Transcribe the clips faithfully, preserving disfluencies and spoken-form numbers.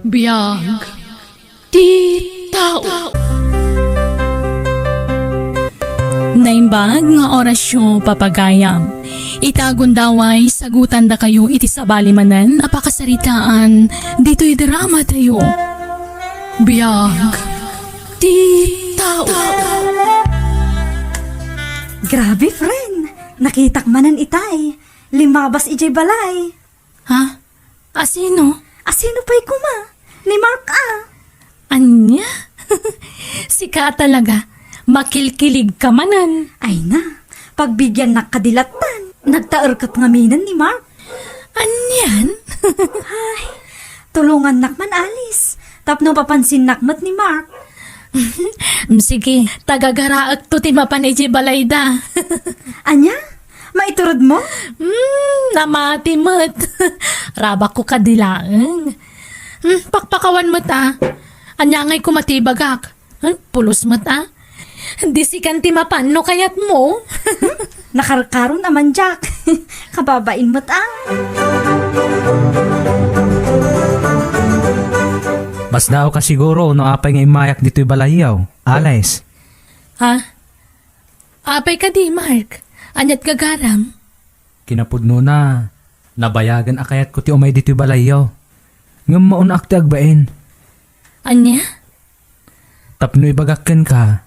Biag ti tao. Naimbag nga orasyo, papagayam. Ita gundaway, sagutandakayo iti sabali manen a pakasaritaan ditoy drama tayo. Biag ti tao. Grabe, friend. Nakitak manen itay. Limabas idiay balay. Ha? Asino? Asino pay koma? Ni Mark a. Ania? Sika talaga. Makilkilig ka manen. Ay na, pagbigiannak kadi lattan. Nagtaerkep ngaminen ni Mark. Anian? Ay, tulongannak man, Alice. Tapno papansinnak met ni Mark. Sige, tagagaraekto ti mapan idiay balayda. Ania? Maituredmo? Hmm, namati met. Rabakko kadi laeng. Hmm, pakpakawan met a. Ania ngay koma ti ibagak? Hmm, pulos met a. Di sikan ti mapan no kayatmo. Nakarkaron a man, Jack. Kababain met a. Masdaawka siguro no apay nga immayak ditoy balayyo, Alice. Ha? Apay kadi, Mark? Aniat gagaram? Kinapudnona, nabayagen a kayatko ti umay ditoy balayyo. Ngem maun-ak ti agbain. Ania? Tapno ibagak kenka,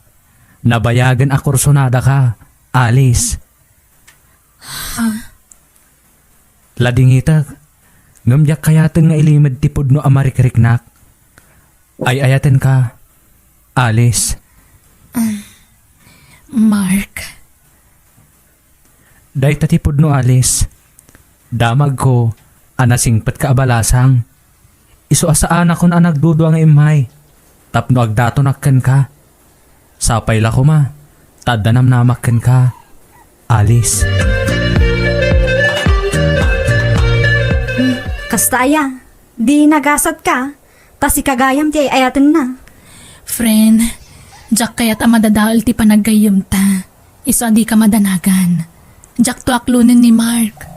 nabayagen a kursunadaka, Alice. Ha? Ladingitek, ngem diak kayaten nga ilimed ti pudno a marikriknak. Ay-ayatenka, Alice. Ah, Mark. Dayta ti pudno, Alice. Damagko a nasingpetka a balasang. Isu a saanakon a nagdudua nga immay tapno agdatonak kenka. Sapay la koma ta adda namnamak kenka, Alice. Hmm, kasta aya, di nagasatka, ta sika gayam ti ay-ayatenna. Friend, diak kayat a madadael ti panaggayyemta. Isu a dika madanagan. Diakto aklonen ni Mark.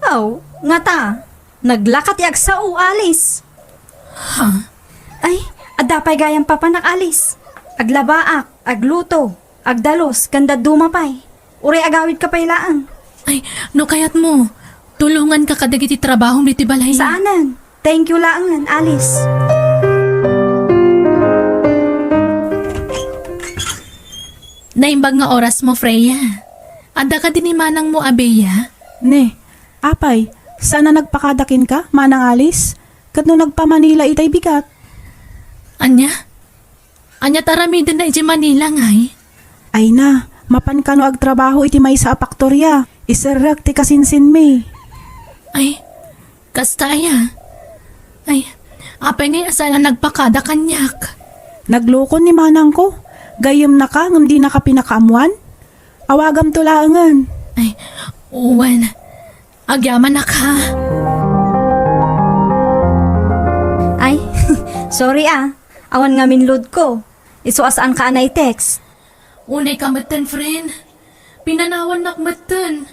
Aw, ngata, naglaka ti agsao, Alice. Ha? Ay, adda pay gayam papanak, Alice. Aglabaak, agluto, agdalus, ken dadduma pay. Uray agawidka pay laeng. Ay, no kayatmo, tulonganka kadagiti trabahom ditoy balay. Saanen. Thank you laengen, Alice. Naimbag nga orasmo, Freya. Adda kadi ni manangmo a Bea? Ne, apay, saan a nagpakada kenka, Manang Alice? Ket no nagpa-Manila itay bigat? Ania? Ania ti aramidenna idiay Manila, ngay? Ay na, mapan kano agtrabaho iti maysa a paktoria. Iserrek ti kasinsinmi. Ay, kasta aya? Ay, apay ngay a saan a nagpakada kaniak? Naglukon ni manangko. Gayyemnaka ngem dinaka pinakaammoan? Awagamto laengen. Ay, wen. Agyamanak, ha? Ay, sorry, ah. Awan ngamin load ko. Isu a saanka a nai-text. Unay ka metten, friend. Pinanawannak metten.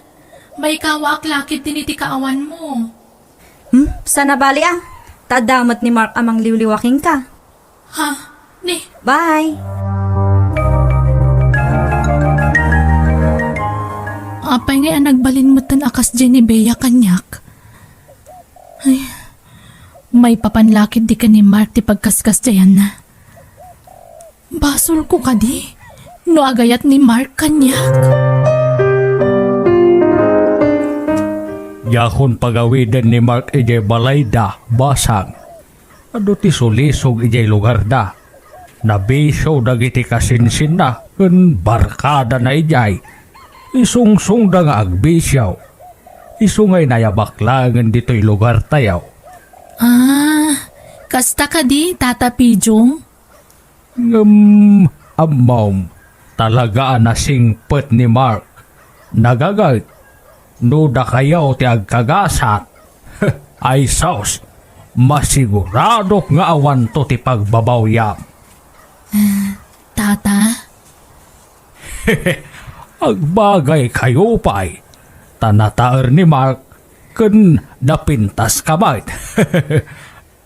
Maikawaak la ketdin iti kaawanmo. Hmm? Saan a bali, ah. Ta adda met ni Mark a mangliwliwa kenka. Ha? Ni? Bye! Apay ngay a nagbalin metten a kasdiay ni Bea kaniak? Ay, maipapan la ketdi ken ni Mark ti pagkaskasdiayanna. Basolko kadi no agayat ni Mark kaniak? Diakon pagawiden ni Mark idiay balayda, basang. Adu ti sulisog idiay lugarda. Nabisio dagiti kasinsinna ken barkadana idiay. Isungsongda nga agbisio. Isu nga inayabak laengen ditoy lugartayo. Ah, kasta kadi, Tata Pijong? Ngem, ammom, talaga a nasingpet ni Mark. Nagagayt, no dakayo ti agkagasat, ay sus, masiguradok nga awanto ti pagbabawyam. Ah, Tata? Agbagay kayo pay, ta nataer ni Mark ken napintas ka met.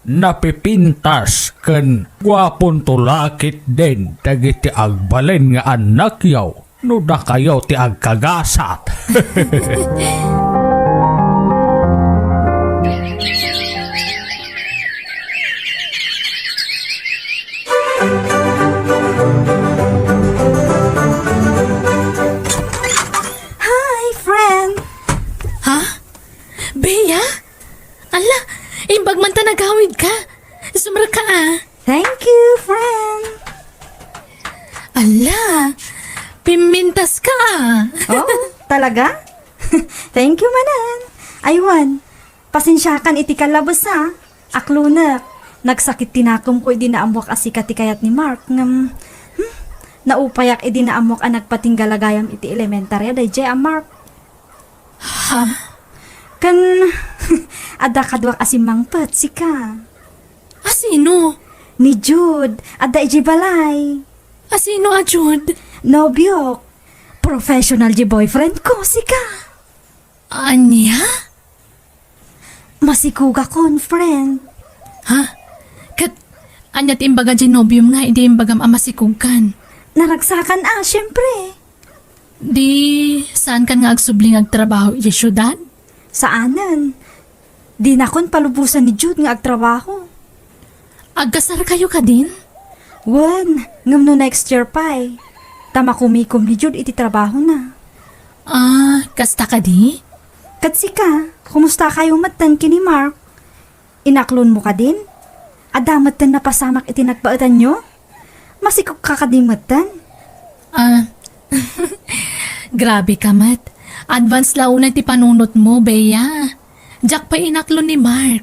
napipintas ken guaponto la ketdin dagiti agbalin nga annakyo no dakayo ti agkagasat. Hi, friend! Ha? Bea? Ala, imbag man ta nagawid ka. Sumrek ka, ah. Thank you, friend. Ala, pimintas ka, ah. Oh, talaga? Thank you manen. Aywan, pasensiakan iti kalabes, ha. Aklonek, nagsakit ti nakomko idi naammoak a sika ti kayat ni Mark. Ngem, hmm, naupayak idi naammoak a nagpatingga la gayam iti elementarya daydiay a Mark. Ha? Ken, adda kaduak a simmangpet, sika. A sino? Ni Jude, adda idiay balay. A sino a Jude? Nobiok. Professional diay boyfriend ko, sika. Ania? Masikogakon, friend. Ha? Ket ania ti imbaga diay nobiom nga idi imbagam a masikogkan? Naragsakan a, siempre. Di, saankan nga agsubli nga agtrabaho idiay siudad? Saanen. Dinakon palubosan ni Jude nga agtrabaho. Agkasarkayo kadin? Wen, ngem no next year pay, ta makumikom ni Jude iti trabahona. Ah, kasta kadi? Ket sika, kumustakayo metten ken ni Mark? Inaklonmo kadin? Adda metten napasamak iti nagbaetanyo? Masikogka kadi metten? Ah, grabe ka met. Advance la unay ti panunotmo, Bea. Diak pay inaklon ni Mark.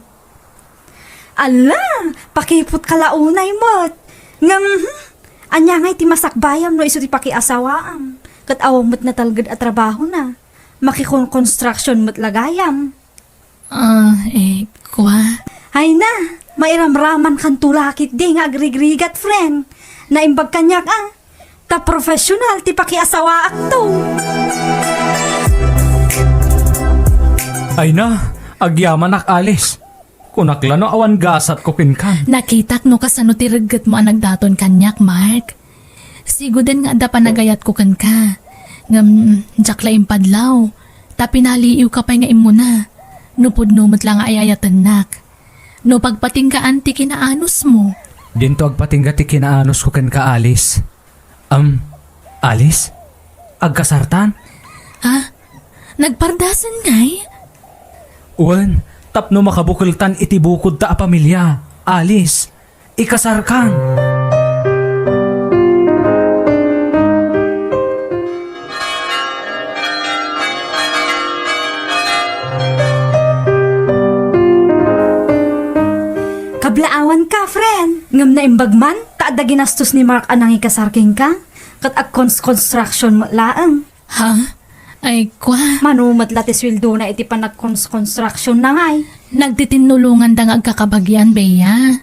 Ala, pakiputka la unay met. Ngem, hmm, ania ngay ti masakbayam no isu ti pakiasawaam? Ket awan met natalged a trabahona. Makikon-construction met la gayam. Ah, eh, kua? Ay na, mairamramankanto la ketdi nga agrigrigat, friend. Naimbag kaniak, ah. Ta professional ti pakiasawaakto. Ay na, agyamanak, Alice. Kunak la no awan gasatko kenkan. Nakitak no kasano ti reggetmo a nagdaton kaniak, Mark. Siguden nga adda panagayatko kenka. Ngem, diak la impadlaw. Ta pinaliiwka pay nga immuna. No pudno met la nga ay-ayatennak. No pagpatinggaan ti kinaanusmo. Dinto agpatingga ti kinaanosko kenka, Alice. Am, Alice? Agkasartan? Ha? Nagpardasen ngay? Wen, tapno makabukeltan iti bukodta a pamilia, Alice. Ikasarkan. Kablaawanka, friend. Ngem naimbag man, ta adda ginastos ni Mark a nangikasar kenka, ket agkons-construction met laeng. Ha? Ay, kua. Mano met la ti sueldona iti panagkons-construction na ngay? Nagtitinnulonganda nga agkakabagian, Bea.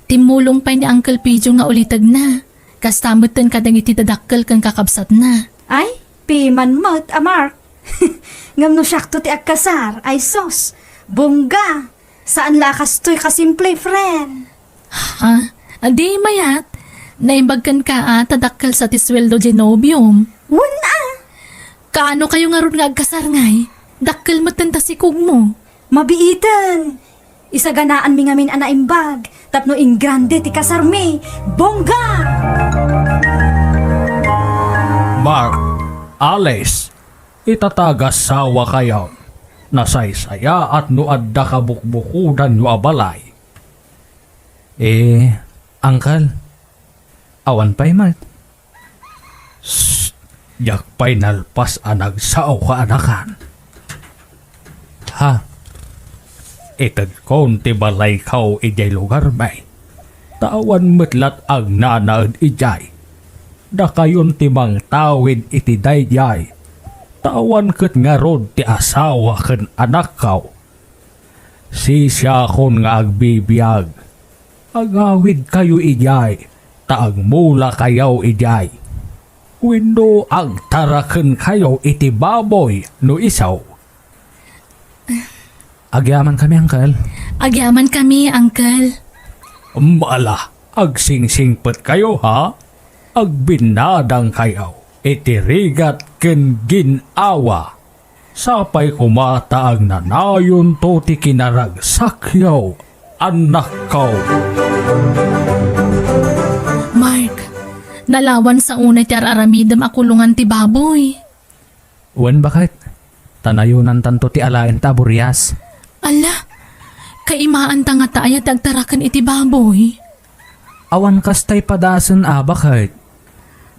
Timmulong pay ni Uncle Pidio nga ulitegna. Kasta metten kadagiti dadakkel ken kakabsatna. Ay, piman met a Mark. Ngem no siakto ti agkasar, ay sus, bongga. Saan la a kastoy kasimple, friend. Ha? Adi mayat? Naimbag kenka a ta dakkel sa ti sueldo diay nobiom. Wen a. Kaano kayo ngarud nga agkasar ngay? Dakkel metten ta sikogmo. Mabiiten. Isaganaanmi ngamin a naimbag tapno ingrande ti kasarmi. Bongga! Mark, Alice, ita ta agasawakayo, nasaysayaat no adda kabukbukodanyo a balay. Eh, Uncle, awan pay met. Shh! Diak pay nalpas a nagsao, kaanakan. Ha? Itedkon ti balaykaw idiay lugarmi. Ta awan met lat agnanaed idiay. Dakayon ti mangtawid iti daydiay. Ta awan ket ngarud ti asawa ken anakkaw. Sisiakon nga agbibiag. Agawidkayo idiay, ta agmulakayo idiay. Wenno agtarakenkayo iti baboy no isu. Agyamankami, Uncle. Agyamankami, Uncle. Ala, agsingsingpetkayo, ha? Agbinnadangkayo iti rigat ken gin-awa. Sapay koma ta agnanayonto ti kinaragsakyo, annakko. Mark, nalawan sa unay ti ar-aramidem a kulongan ti baboy. Wen, baket, ta nayonantanto ti alaenta a burias. Ala, kaimaanta ngata aya ti agtaraken iti baboy? Awan kasta padasen a, baket.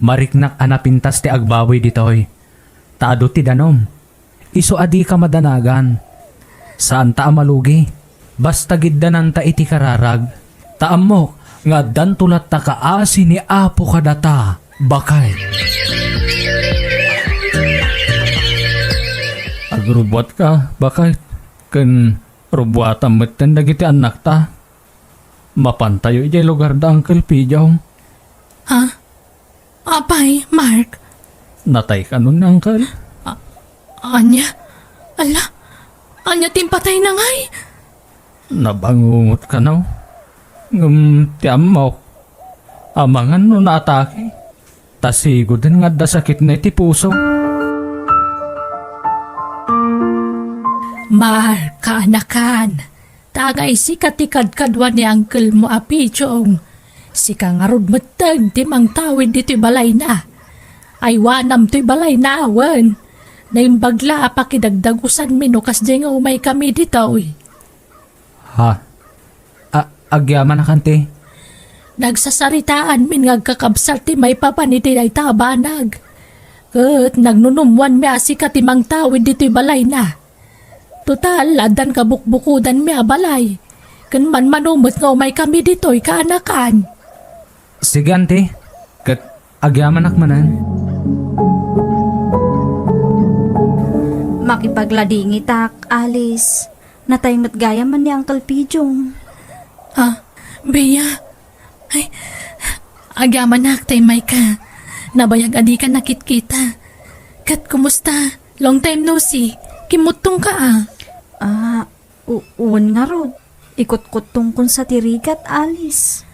Mariknak a napintas ti agbaboy ditoy. Ta adu ti danum. Isu a dika madanagan. Saanta a malugi. Basta giddananta iti kararag. Ta ammok nga addanto latta kaasi ni Apo kadata, baket. Agrubbuatka, baket, ken rubbuatam metten dagiti annakta. Mapantayo idiay lugarda, Uncle Pidong. Ha? Apay, Mark? Natay kanon ni Uncle? A-, ania? Ala, ania ti impatayna ngay? Nabangungot kano? Ngem ti ammok, amangan no naatake, ta sigoden nga adda sakitna iti puso. Mark, kaanakan, ta agay sika ti kadkadua ni uncle mo a Pichong. Sika ngarud metten ti mangtawid ditoy balayna. Aywanam toy balayna, wen. Naimbag la a pakidagdagusanmi no kasdiay nga umaykami ditoy. Ha? A-, agyamanak, anti? Nagsasaritaanmin nga agkakabsat ti maipapan iti dayta a banag. Ket nagnunummoanmi a sika ti mangtawid ditoy balayna. Total, addan kabukbukodanmi a balay. Ken manmano met nga umaykami ditoy, kaanakan. Sige, anti. Ket agyamanak manen. Makipagladingitak, Alice. Natay met gayam ni Uncle Pidong. Ah, Bea. Ay, agyamanak ta immayka. Nabayag a dika nakitkita. Ket kumusta? Long time no see. Kimmuttongka, a. Ah, u-, wen ngarud. Ikutkuttongkon sa ti rigat, Alice.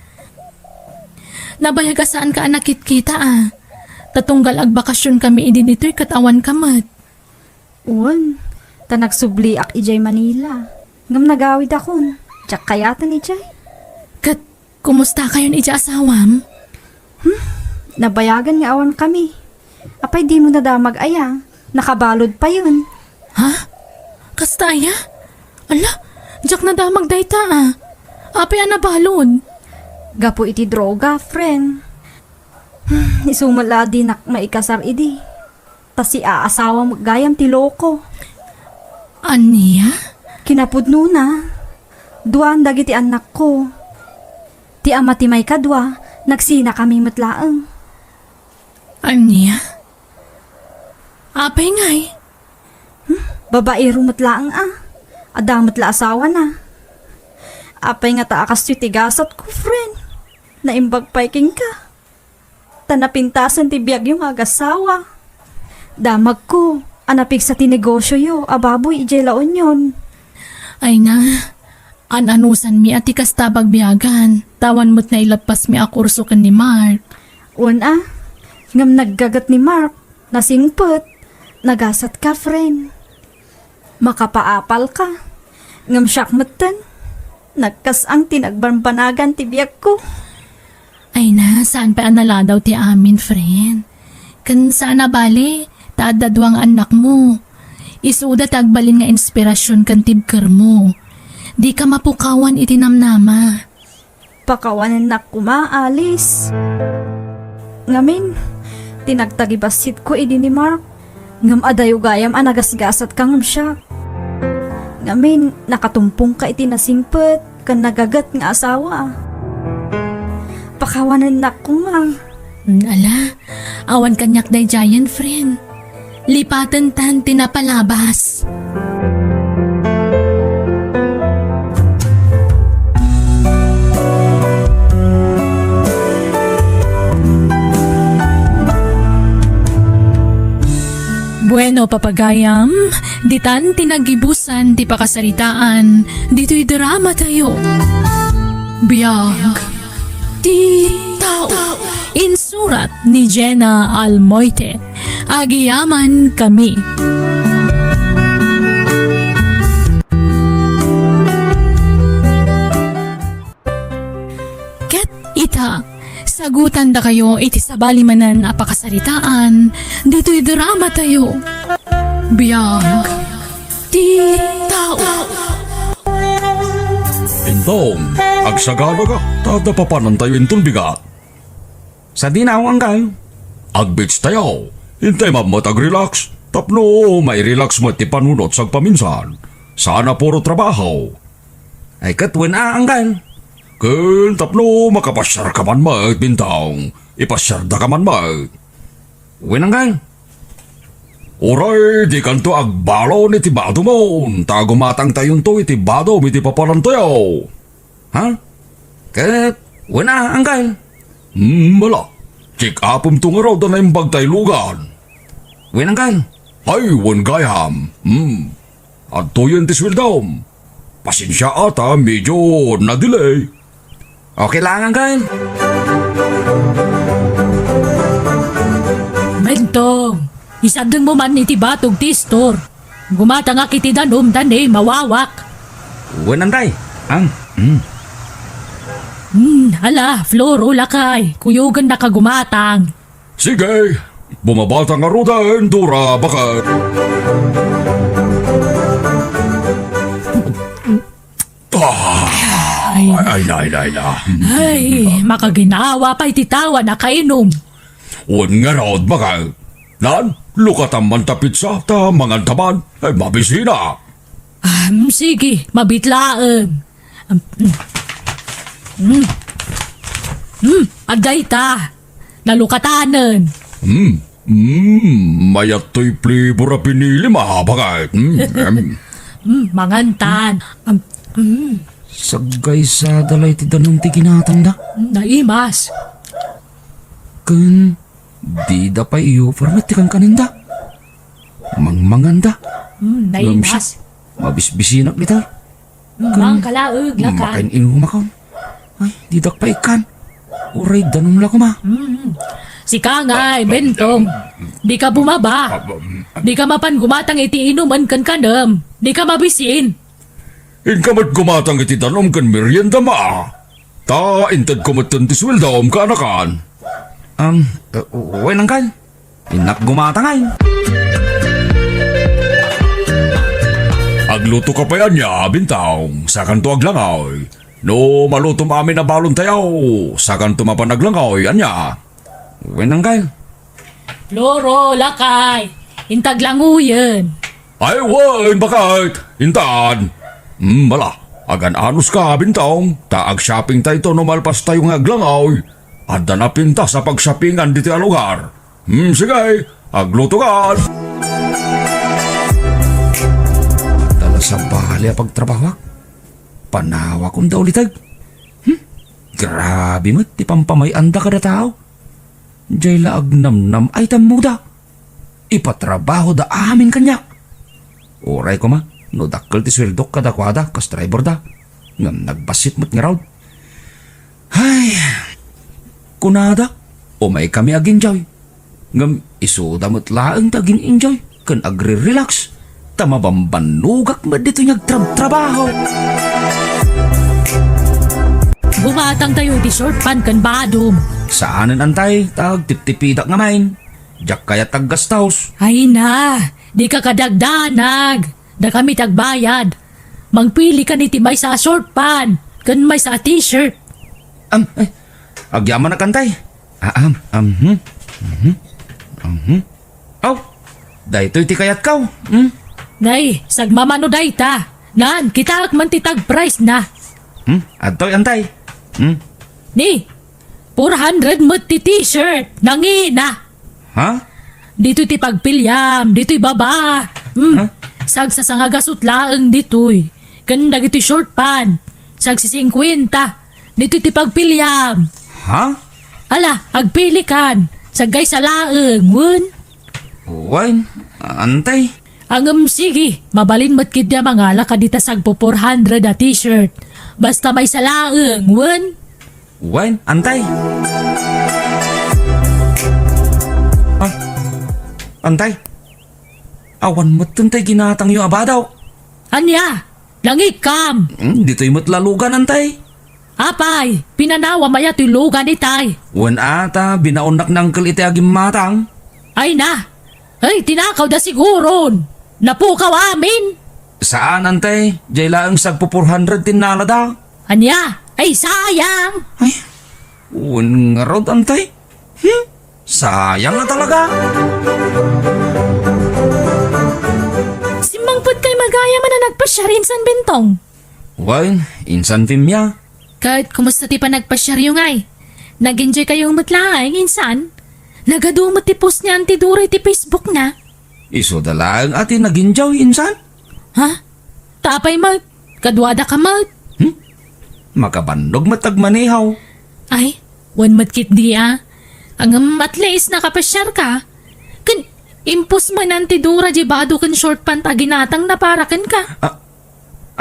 Nabayag a saanka a nakitkita, a. Ta tunggal agbakasionkami idi ditoy ket awanka met. Wen, ta nagsubliak idiay Manila. Ngem nagawidakon, diak kayaten idiay. Ket kumustakayon idiay asawam? Hmm, nabayagan nga awankami. Apay dimo nadamag aya? Nakabalud payen. Ha? Kasta aya? Ala, diak nadamag dayta, a. Apay a nabalud? Gapu iti droga, friend. Hmm, isu met la a dinak maikasar idi. Ta siaasawa met gayam ti loko. Ania? Kinapudnona, duan dagiti annakko. Ti ama ti maikadua, nagsinakami met laeng. Ania? Apay ngay? Hmm, babaero met laeng a. Adda met la asawana. Apay ngata a kastoy ti gasatko, friend? Naimbag pay kenka. Ta napintasen ti biagyo nga agasawa. Damagko a napigsa ti negosioyo a baboy idiay La Union. Ay na, an-anusanmi a ti kasta a bagbiagan, ta awan met nailappasmi a kurso ken ni Mark. Wen a, ngem naggaget ni Mark, nasingpet, nagasatka, friend. Makapaapalka. Ngem siak metten, nagkas-ang ti nagbanbanagan ti biagko. Ay na, saan pay a naladaw ti amin, friend? Ken saan a bale, ta adda dua nga annakmo. Isuda ti agbalin nga inspirasyon ken tibkermo. Dika mapukawan iti namnama. Pakawanennak koma, Alice. Ngamin, ti nagtagibassit ko idi ni Mark, ngem adayo gayam a nagasgasatka ngem siak. Ngamin, nakatumpongka iti nasingpet ken nagaget nga asawa. Pakawanennak koma. Mm, ala, awan kaniak daydiayen, friend. Lipatentan ti napalabas. Bueno, Papagayam, ditan ti nagibusan ti pakasaritaan ditoy drama tayo. Biag ti tao. Insurat ni Jenna Almoite. Agiyaman kami. Ket ita, sagutandakayo iti sabali manen a pakasaritaan ditoy drama tayo. Biag ti tao. Inton agsaganaga, ta adda papanantayo inton bigat. Sadino, Anggal? Ag-beach tayo. Intay met agrelax. Tapno mairelax met ti panunot sagpaminsan. Saan a puro trabaho. Ay, ket wen a, Anggal? Ken tapno makapasiarka man met, Bintong. Ipasiardaka man met. Wen, Anggal? Uray, dikanto agbalon iti badumon, ta gumatangtayonto iti badom iti papanantayo. Ha? Ket, wen a, Anggal? Hmm, ala. Check-upemto ngarud a naimbag ta ilugan. Wen, Anggal? Ay, wen gayam. Hmm. Adtoyen ti sueldom. Pasensia a ta medyo na-delay. Okay lang, Anggal. Bentong, isardengmo man iti batog ti istor. Gumatangak iti danum ta ne mawawak. Wen, Anggal. Ang, mm. Hmm, ala, Floro, lakay, kuyogennaka gumatang. Sige, bumabata ngaruden, Dora, baket. Ah, ay, ay, ay, ay, ay. Ay, makaginawa pay ti tao a nakainum. Wen ngarud, baket. Nan, lukatam man ta pizza, ta manganta man. Ay, mabisinak. Ah, mm, sige, mabiit laeng. Mm, mm, mm, adda ita. Nalukatanen. Mm, mm, mayat toy flavor a pinilim, ah, baket. Mm, mm. Mm, mangantan. Am, mm. Saggaysada lay ti danum ti ginatangda. Naimas. Ken dida pay iyupar met ti kankanenda. Mangmanganda. Mm, ngem naimas. Siak, mabisbisinak dita. Mm, ken mangkalaeg, lakay. Makain-inumakon. Ay, didak pay ikkan. Uray danum la koma. Mm. Sika ngay, Bentong. Dika bumaba. Dika mapan gumatang iti inum ken kankanem. Dika mabisin. Inka met gumatang iti danum ken meriendam a. Ta intedko metten ti sueldom, kaanakan. Am, eh, wen, Anggal. Innak gumatang ay. Aglutoka pay ania, Bintong, sakanto aglangoy. No malutom amin a balontayo, sakanto mapan aglangoy, ania? Wen, Anggal. Floro, lakay, inta aglangoyen. Ay, wen, baket, intan. Hmm, ala, agan-anuska, Bintong, ta agshoppingtayto no malpastayo nga aglangoy. Adda napintas a pagshoppingan ditoy a lugar. Hmm, sige, aglutokan. Adda la sabali a pagtrabahoak. Panawakon da uliteg. Hmm, grabe met ti pampamay-anda kada tao. Jay la agnamnam ay tammoda. Ipatrabahoda amin kaniak. Uray koma, no dakkel ti sueldok kadakuada kas driverda. Ngem nagbassit met ngarud. Ay, kunada, umaykami ag-enjoy. Ngem isuda met laeng ti agin-enjoy ken agre-relax. Ta mabambannogak met ditoy nga agtrabtrabaho. Gumatangtayo iti short pant ken badom. Saanen, Antay, ta agtiptipidak ngamin. Diak kayat aggastos. Ay na, dika kadagdanag. Dakami ti agbayad. Mangpili kan iti maysa a short pant ken maysa a t-shirt. Am, ay, agyamanak, Antay. Ah, am, am, hmm, mhm, mhm. Aw, daytoy ti kayatko. Hmm? Nay, sagmamano dayta. Nan, kitaek man ti tag price na. Hmm? Adtoy, Antay. Hmm? Ni, four hundred met ti t-shirt. Nangina. Ha? Ditoy ti pagpiliam, ditoy baba. Hmm. Ha? Sagsasangagasut laeng ditoy. Ken dagitoy short pant. Sagsisingkwenta. Ditoy ti pagpiliam. Ha? Ala, agpili kan. Saggaysa laeng, wen? Wen? Antay? Ngem sige, mabalin met ketdi a mangala kadita sagpu four hundred a t-shirt. Basta maysa laeng, wen? Wen, antay. Ah, antay. Awan met tay ginatangyo a badaw. Ania? Nangikkam? Hmm, ditoy met la lugan, antay. Apay, pinanawam aya toy lugan itay? Wen a, ta binaonnak ni Uncle iti agimmatang. Ay na! Ay, tinakawda siguron! Napukaw amin! Saan, antay. Jay laeng sagpu four hundred ti innalada. Ania? Ay, sayang! Ay, wen ngarud, antay. Hmm? Sayang na talaga. Simmangpet kay magayam a nagpasiar insan, Bentong. Wen, insan, Pimia. Ket kumusta ti panagpasiaryo ngay? Nag-enjoy kayo met laeng, insan? Nagadu met ti post ni Auntie Dora iti Facebook na. Isuda laeng a ti nag-enjoy, insan? Ha? Ta apay met? Kaduadaka met? Hmm? Makabannog met agmaneho. Ay, wen met ketdi a. Ngem at least nakapasiarka. Ken impost met ni Auntie Dora diay bado ken short pant a ginatangna para kenka. Ah,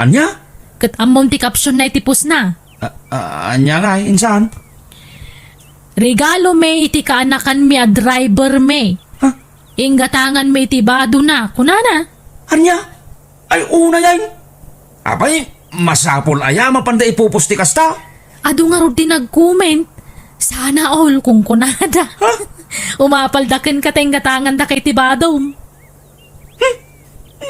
ania? Ket ammom ti caption na iti post na. Ah, ah, ania ngay, insan? Regalo mi iti kaanakanmi a driver mi. Ha? Inggatanganmi iti badona, kunana. Ania? Ay, unay ay. Apay, masapul aya mapanda ipopost ti kasta? Adu ngarud ti nag-comment. Sana all, kunkunada. Ha? Umapalda kenka ta inggatangandaka iti badom. Hmm?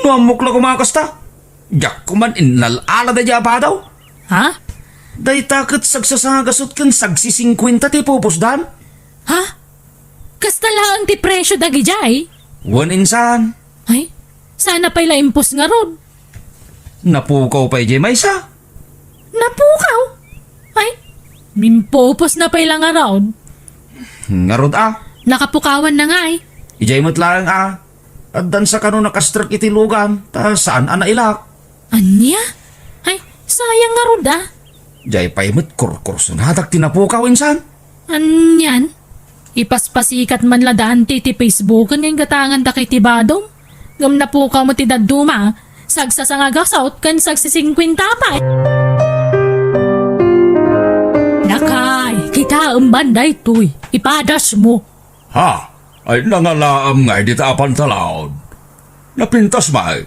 No ammok la koma kasta? Diak koman innal-ala daydiay a badaw. Ha? Dayta ket sagsasangagasut ken sagsisingkuenta ti ipupusdan. Ha? Kasta laeng ti presio dagidiay? Wen insan. Ay, sana pay la impos ngarud. Napukaw pay diay maysa. Napukaw? Ay, mimpupos na pay la ngarud. Ngarud a. Nakapukawan na ngay. Idiay met laeng a. Addan sa kano nakastrek iti lugan, ta saan a nailak. Ania? Ay, sayang ngarud a. Diay pay met kurkursunadak ti napukaw, insan. Anian? Ipaspasikat man la da Auntie iti Facebook nga inggatangandaka iti badom. Ngem napukaw met ti dadduma, sagsasangagasut ken sagsisingkuenta pay. Nakay, kitaem man daytoy, ipadasmo. Ha? Ay, nangalaam ngay dita a pantalaon. Napintas met.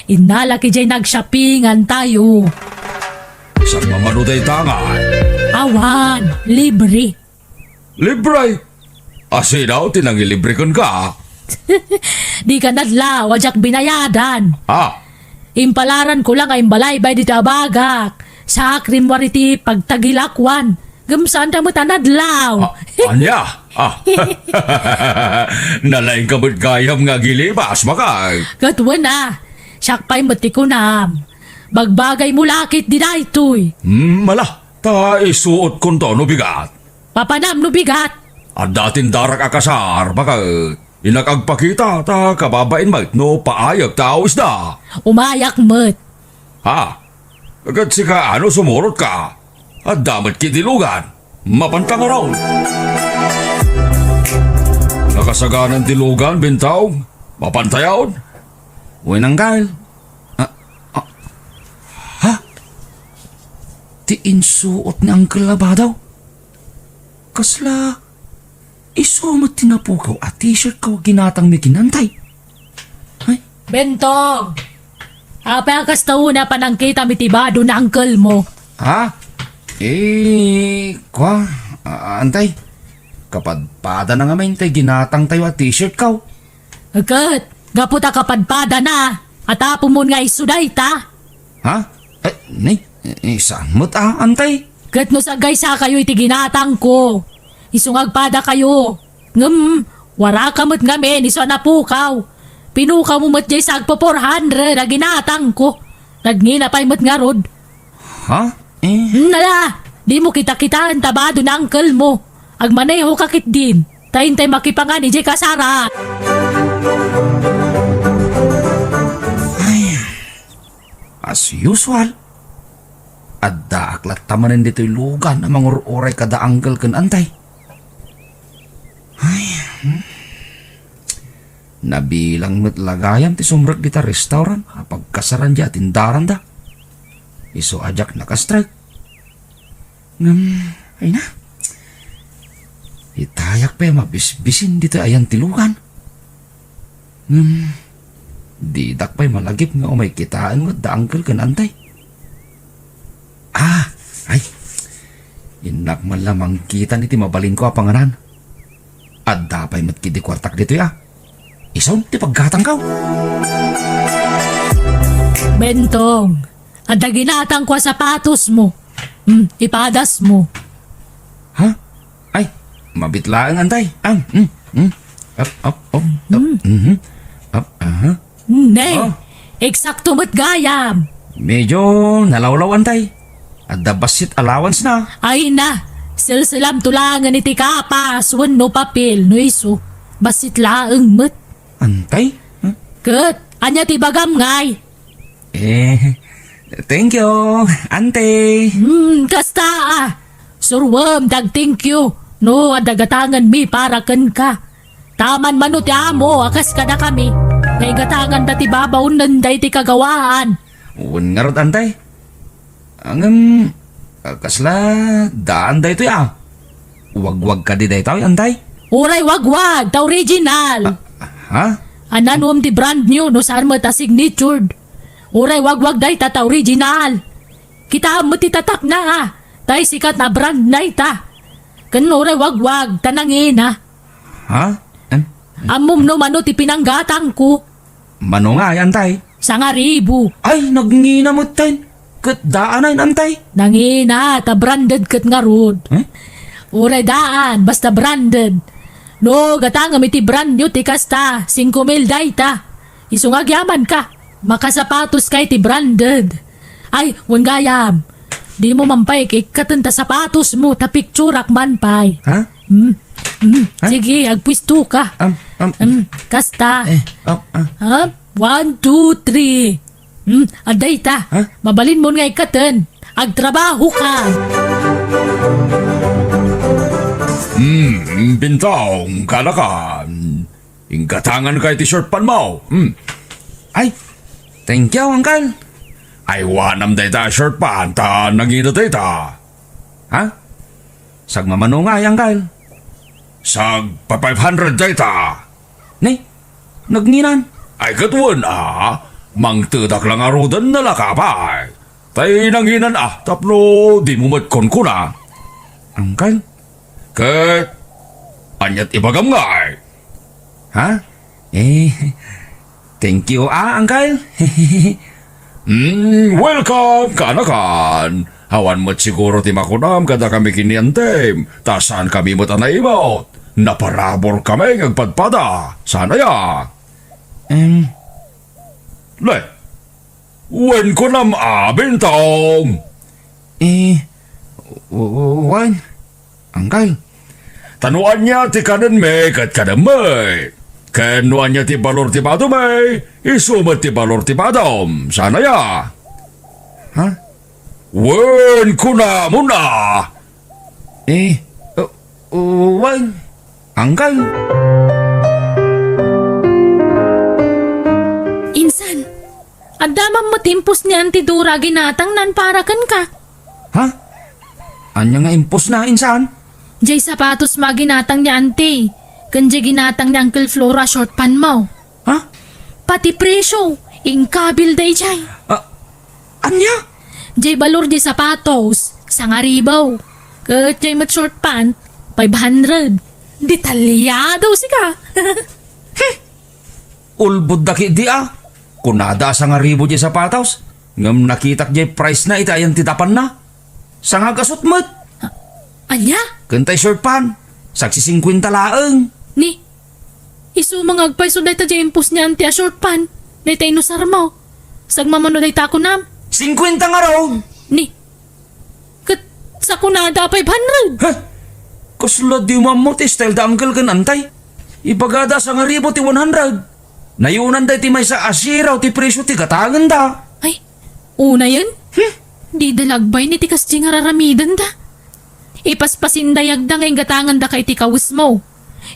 Innalak idiay nag-shoppingan tayo. Saan mamano dayta ngay? Awan, libre. Libre? Asino ti nangilibre kenka? Dika nadlaw a diak binayadan. Ah. Impalaran ko lang a imbalaybay dita a bagak. Sa akrimwar iti pagtagilakuan. Ngem saanda met a nadlaw. Ah, ania? Ah. Nalaingka met gayam nga agilibas, bakay. Ket wen a, siak pay met ti kunam. Bagbagaymo la ketdi daytoy. Hmm, ala, ta isuotkonto no bigat. Papanam no bigat. Adda tindarak a kasar, bakay. Innak agpakita, ta kababain met no paayek ta awisda. Umayak met. Ha? Ket sika, ano sumurotka? Adda met ketdi lugan. Mapanta ngarud. Nakasaganan ti lugan, Bentong. Mapantayon. Wen, Uncle. Ah, ah. Ha? Ti insuot ni Uncle a badaw? Kasla Isu met ti napukaw a t-shirt ko a ginatangmi ken Antay. Ay. Bentong! Apay a kasta unay a panangkitam iti bado ni uncle mo? Ha? Eh, kua, a-, Antay. Kapadpadana ngamin tay ginatangtayo a t-shirt ko. Ket, gapu ta kapadpadana, atapomon nga isu dayta. Ha? Eh, ni, eh, saan met a, Antay? Ket no sagaysakayo iti ginatangko, isu nga agpadakayo. Ngem, waraka met ngamin isu a napukaw. Pinukawmo met diay sagpo four hundred a ginatangko. Nagngina pay met ngarud. Ha? Eh? Nala, dimo kitakitaen ta bado ni uncle mo. Agmanehoka ketdin, ta intay makipangan idiay kasara. Ay, as usual, addaak latta manen ditoy lugan a mangur-uray kada uncle ken Antay. Ay, hmm. Nabilang met la gayam ti sumrek dita restaurant a pagkasaran diay atindaranda. Isu a diak naka-strike. Ngem, ay na. Itayak pay a mabisbisin ditoy ayantilugan. Ngem, didak pay malagip nga umay kitaen met da uncle ken antay. Ah, ay. Innak man la mangkitan iti mabalinko a panganan. Adda pay met ketdi kuartak ditoy, a. Isun ti paggatangko. Bentong, adda ginatangko a sapatosmo. Hmm, ipadasmo. Ha? Ay, mabiit laeng, antay. Am, hmm, hmm. Up, up, up, up. Mhm. Up, aha. Ne, Oh. eksakto met gayam. Medyo nalawlaw, antay. Adda bassit allowance na. Ay na, selselamto laengen iti kapas wenno papel no isu. Bassit laeng met. Antay? Huh? Ket, ania ti ibagam ngay? Eh, thank you, ante. Hmm, kasta a. Suroem ti ag-thank you no adda gatangenmi para kenka. Taman mano ti amo a kas kadakami, nga igatanganda ti babaonen daytoy kagawaan. Wen ngarud, antay. Ngem, a, kasla daan daytoy, a. Wagwag kadi daytoy, antay? Uray wagwag, ta original. A, ha? Ania no ti brand new no saan met a signatured. Uray wagwag dayta ta original. Kitaem met ti tatakna, a. Tay sikat a brand dayta. Ken uray wagwag, ta nangina. Ha? Em? Ammom no mano ti pinanggatangko? Mano ngay, antay? Sangaribu. Ay, nangina metten. Ket daan ay, antay? Nangina, ta branded ket ngarud. Eh? Uray daan, basta branded. No, gatangem iti brand new ti kasta, singko mil dayta. Isu nga agyamanka. Makasapatoska iti branded. Ay, wen gayam. Dimo man pay ikkaten ta sapatosmo ta picturak man pay. Ha? Hmm. Hmm. Ha? Sige, agpuestoka. Am, am. Hmm, kasta. Eh, am, ah. Ha? One, two, three. Hmm, adda ita. Ha? Mabalinmon nga ikkaten. Agtrabahoka. Hmm, Bintong, kanakan. Inggatanganka iti short pantmo. Hmm. Ay, thank you, uncle. Aywanam dayta a short pant ta nangina dayta. Ha? Sagmamano ngay, uncle? Sagpa-five hundred dayta. Ne? Nagnginan? Ay, ket wen a, mangtedak la ngaruden no laka pay. Tay nanginan a, tapno dimo met kunkuna. Uncle? Ket, aniat ibagam ngay? Ha? Eh, thank you, ah, uncle. Mm, welcome, kanakan. Awan met siguro ti makunam kadakami ken ni antem, ta saankami met a naimut. Naparaburkami nga agpadpada. Saan aya? Em. Le, wen kunam a, Bintong? Eh, w-, w-, wen, uncle. Ta no ania ti kanenmi ket kanenmi. Ken no ania ti balor ti badomi, isu met ti balor ti badom. Saan aya? Ha? Wen kunamon a. Eh, uh, uh, wen, uncle. Insan, adda man met impos ni Auntie Dora a ginatangnan para kenka. Ha? Ania nga imposna, insan? Jay sapatos mo a ginatang ni Auntie, ken jay ginatang ni Uncle Floro a short pant mo. Ha? Pati presyo, inkabil dayjay. Ah, ania? Jay balor jay sapatos, sangaribu. Ket jay met short pant, five hundred. Detalyado sika. Ulbodda ketdi a. Kunada a sangaribu jay sapatos, ngem nakitak jay price na iti ayan ti dapanna. Sangagasut met. Ania? Ken tay short pant, sagsisingkuenta laeng. Ni, isu nga agpayso dayta jay impos ni Auntie a short pant, dayta inusar mo. Sagmamano dayta kunam. Singkuenta ngarud. Ni, ket sakunada a five hundred. Heh? Kasla di mo ammo ti style da uncle ken antay. Ibagada a sangaribu ti one hundred. Nayunan da iti maysa a zero ti presyo ti gatangenda. Ay, unayen? Hmm? Dida la agbayni ti kasdi nga raramidenda. Ipaspasindayagda nga inggatangandaka iti kawesmo.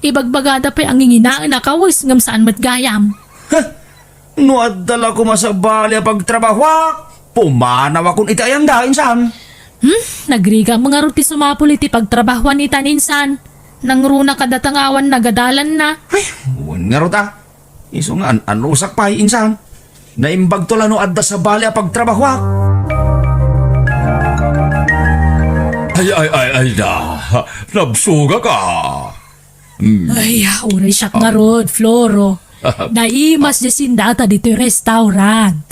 Ibagbagada pay a nginginaen a kawes ngem saan met gayam. Heh! No adda la koma sabali a pagtrabahoak, pumanawakon iti ayanda, insan. Hmm? Nagrigat ngarud ti sumapul iti pagtrabahoan itan, insan. Nangruna kadata nga awan nagadalanna. Ay, wen ngarud a. Isu nga an-anusak pay, insan. Naimbagto la no adda sabali a pagtrabahoak. Ay, ay, ay, ay da. Nabsogak a. Hmm. Ay, uray siak ngarud, Floro. Naimas diay sindata ditoy restaurant.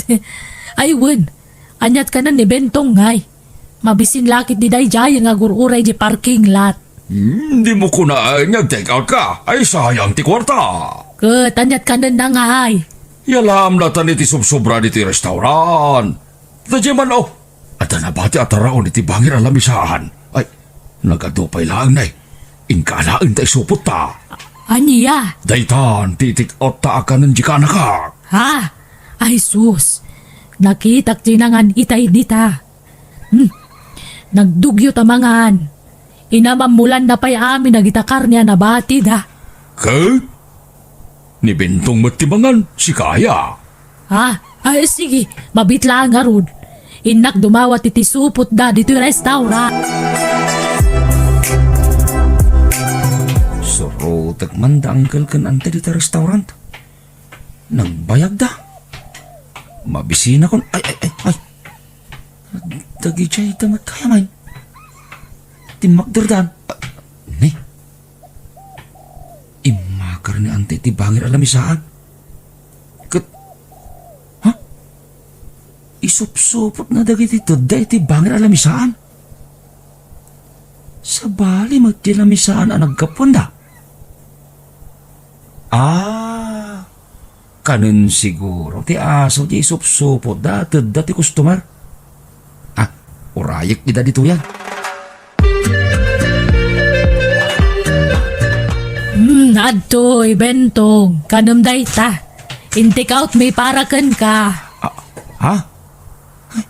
Ay, wen, aniat kanen ni Bentong ngay? Mabisin la ket daydiay nga agur-uray di parking lot. Hmm, dimo kunaen nga ag-take out ka. Ay, sayang ti kuarta. Ket aniat kanen na ngay? Yalam latan iti subsobra ditoy restaurant. Daydiay man, oh. Adda nabati a taraon iti bangir a lamisaan. Ay, nagadu pay laeng nay. Inka alaen ta isupotta. Ania? Daytan ti itik-otta a kanen di kanakak. Ha? Ay sus, nakitak ti nangan itay dita. Hmm. Nagdugyo ta mangan. Inamammulanna pay amin dagita karne a nabatida. Ket? Ni Bentong met ti mangan, sika aya? Ah, ay, sige, mabit laeng ngarud. Innak dumawat iti supotda ditoy restaurant. Surotek man da uncle ken ante dita restaurant. Nagbayagda. Mabisinakon. Ay, ay, ay, ay. Dagidayda met gayam. Timmakderdan. Ah, ni. Immakar ni ante iti bangir a lamisaan. Ket, ha? Isupsupotna dagiti tedda iti bangir a lamisaan. Sabali met ti lamisaan a naggapuanda. Ah, kanen siguro ti aso ti isupsupotda a tedda ti customer. Ah, urayek ida ditoyan. Hmm, adtoy, Bentong. Kanem dayta. In-take out mi para kenka. Ah, ha? Ay,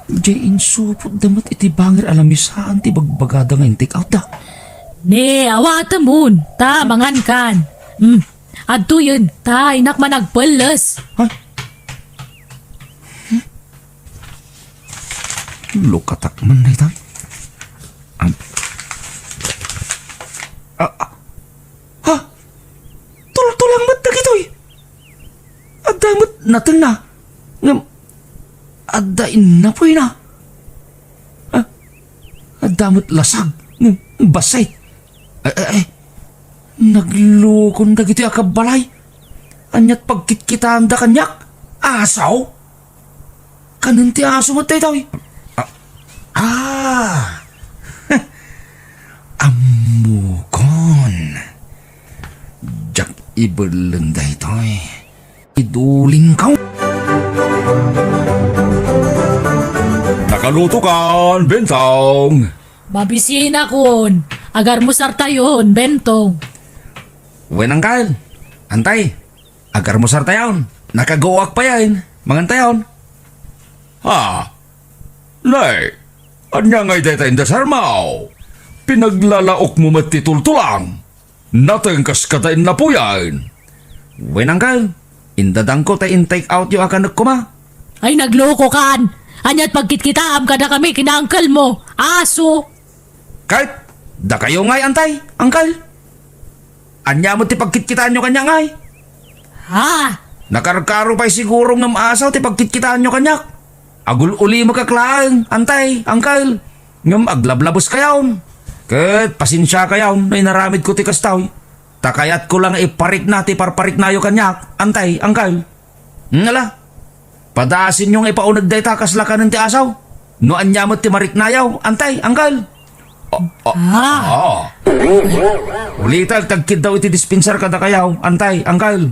diay insupotda met iti bangir a lamisaan ti bagbagada nga in-take out da. Ne, awatemon, ta mangankan. Hmm, adtoyen, ta innak man agpelles. Ha? Lukatak man dayta. Am-, ah, ah, ha? Tultulang met dagitoy. Adda met natengna. Ngem adda innapoyna. Ah, adda met lasag. Ngem bassit. Ay, ay, ay. Naglukon dagitoy a kabbalay. Aniat pagkitkitaanda kaniak? Aso? Kanen ti aso met daytoy? Ah, ah. Ammokon. Diak ibelleng daytoy. Idulingkaw. Nakalutokan, Bentong. Mabisinakon. Agarmusartayon, Bentong. Wen, Angkal. Antay. Agarmusartayon. Nakaguak payen. Mangantayon. Ha? Nay, ania ngay dayta indasarmo? Pinaglalaokmo met ti tultulang. Nateng kas kada innapoyen. Wen, Angkal. Indadangko ta in-take out yo a kanek koma. Ay, naglukokan! Aniat pagkitkitaam kadakami ken uncle mo? Aso! Ket, dakayo ngay, Antay, Angkal? Ania met ti pagkitkitaanyo kaniak ngay? Ha? Nakarkaro pay siguro ngem aso ti pagkitkitaanyo kaniak. Agul-ulimekak laeng, Antay, Angkal. Ngem aglablabeskayon. Ket pasensiakayon no inaramidko ti kastoy. Ta kayatko la nga iparikna ti parpariknayo kaniak, Antay, Angkal. Ngala, padasenyo nga ipauneg dayta kasla kanen ti aso. No ania met ti mariknayo, Antay, Angkal. Ah, ah. Ah. Ulitek ti agkiddaw iti dispensar kadakayo, Antay, Angkal.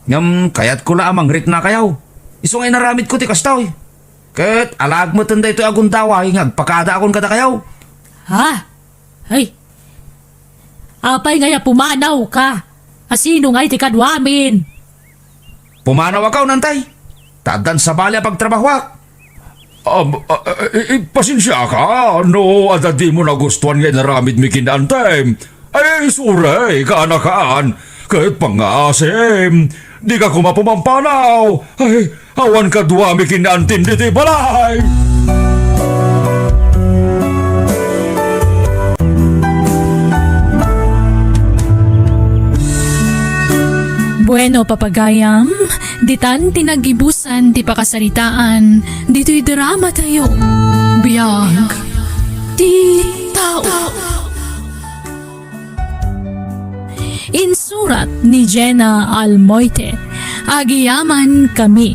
Ngem kayatko la a mangriknakayo. Isu nga inaramidko ti kastoy. Ket alaek meten daytoy a gundaway nga agpakadaakon kadakayo. Ha? Ay. Apay ngay a pumanawka? A sino ngay ti kaduamin? Pumanawakon, Antay. Ta addan sabali a pagtrabahoak. Am, a, a, i-, i-, pasensiaka no adda dimo nagustuan nga inaramidmi ken ni Antay. Ay, sorry, kaanakan. Ket pangngaasim, dika koma pumampanaw. Ay, awan kaduami ken ni Antin ditoy balay. Bueno, papagayam, ditan ti naggibusan ti pakasaritaan ditoy drama tayo. Biag ti tao. Insurat ni Jenna Almoite. Agiyaman kami.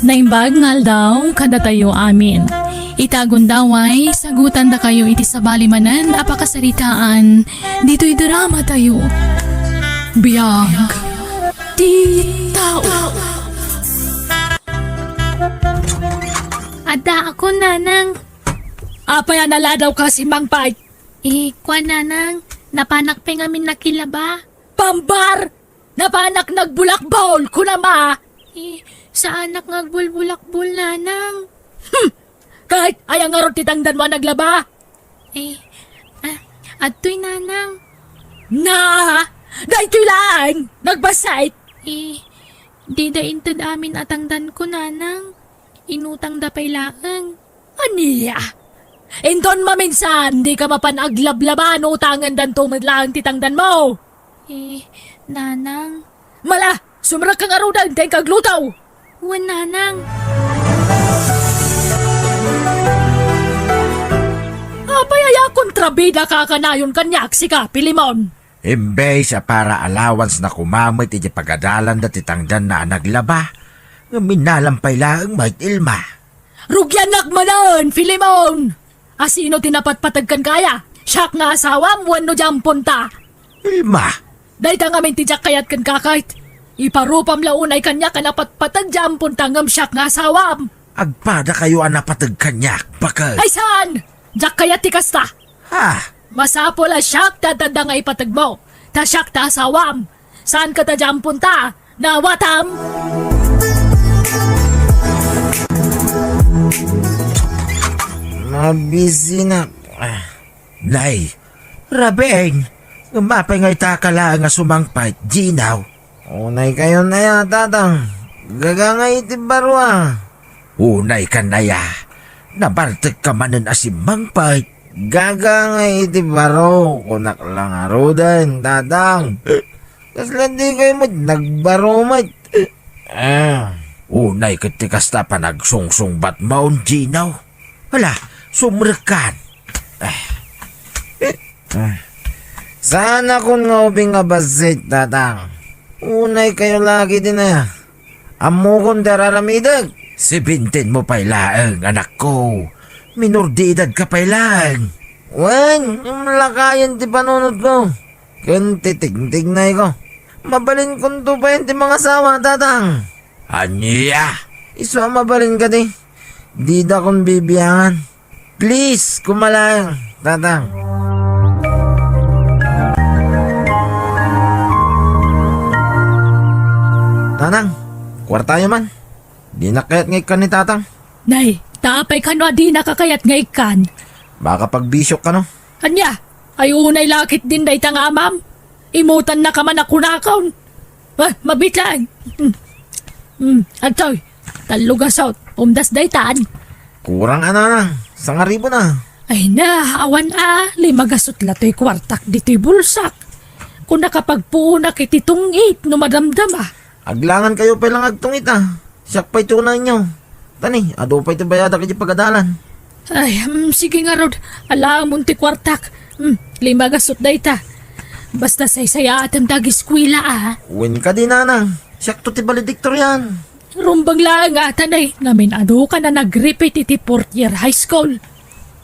Naimbag nga aldaw kadatayo amin. Ita gundaway, sagutandakayo iti sabali manen a pakasaritaan ditoy drama tayo. Biag ti tao. Adda ako, nanang. Apay a naladaw ka, Simangpay? Eh, kua, nanang, napanak pay ngamin nakilaba. Pambar! Napanak nagbulakbol, kunam a! Eh, saanak nga agbulbulakbol, nanang. Hmm! Ket aya ngarud ti tangdanmo a naglaba? Eh, ah, adtoy, nanang. Na! Daytoy laeng! Nagbassit! Eh, dida inted amin a tangdanko, nanang. Inutangda pay laeng. Ania? Inton maminsan, dika mapan aglablaba no utangendanto met laeng ti tangdanmo. Eh, nanang. Mala, sumrekka ngaruden ta inka agluto. Wen, nanang. Apay aya kontrabida ka kanayon kaniak, sika, Filemon? Imbes a para allowance na koma met iti pagadalanda ti tangdanna a naglaba, ngem innalam pay laeng met, Ilma. Rugiannak manen, Filemon! Asino ti napatpateg kenka aya? Siak nga asawam wenno diak amponta? Ilma! Dayta ngamin ti diak kayat kenka ket. Iparupam la unay kaniak a napatpateg diak amponta ngem siak nga asawam. Agpadakayo a napateg kaniak, baket. Ay saan! Diak kayat ti kasta. Ha? Masapul a siak ti adda nga ipategmo, ta siak ti asawam. Saan ket a diak amponta, naawatam? Mabisinak. Ah. Nay, Rabeng, ngem apay nga ita ka laeng a sumangpet, Ginaw? Unay kayon aya, Tatang. Gaga nga iti baro a. Unay kan aya. Nabartek ka manen a simmangpet. Gaga nga iti baro, kunak la ngaruden, Tatang. Kasla di kayo met nagbaro met. Ah. Unay ket ti kasta panagsungsungbatmon, Ginaw. Hala, sumrekkan. Ah. Ah. Saanakon nga ubing a bassit, Tatang. Unay kayo lagi din aya. Ammokon ti araramidek. Seventeen mo pay laeng, anakko. Minor de edad ka pay laeng. Wen, imlakayen ti panunotko. Ken ti tigtignayko. Mabalinkonto pay ti mangasawa, Tatang. Ania? Isu a mabalin kadi. Didakon bibiangan. Please, koma laeng, Tatang. Tatang, kuartayo man. Dinak kayat nga ikkan ni Tatang. Nay, ta apay kano a dinaka kayat nga ikkan? Makapagbisiok kano. Ania? Ay unay la ketdin dayta nga amam? Imutannaka man a kunakon. Ah, mabiit laeng. Hmm. Hmm, adtoy. Tallo gasut. Umdas daytan. Kurang a, Nanang. Sangaribu na. Ay na, awan a. Lima gasut la toy kuartak ditoy bulsak. Kunaka pagpuonak iti tungit no madamdama. Aglangan kayo pay lang agtungit a. Siak pay ti unaenyo. Tani, adu pay ti bayadak iti pagadalan. Ay, mm, sige ngarud. Alaamon ti kuartak. Mm, lima gasut dayta. Basta saysayaatem ti agiskuela a. Wen kadi, Nanang. Siakto ti valedictorian. Rumbeng laeng a, Tanay, ngamin adu ka na nag-repeat iti fourth year high school.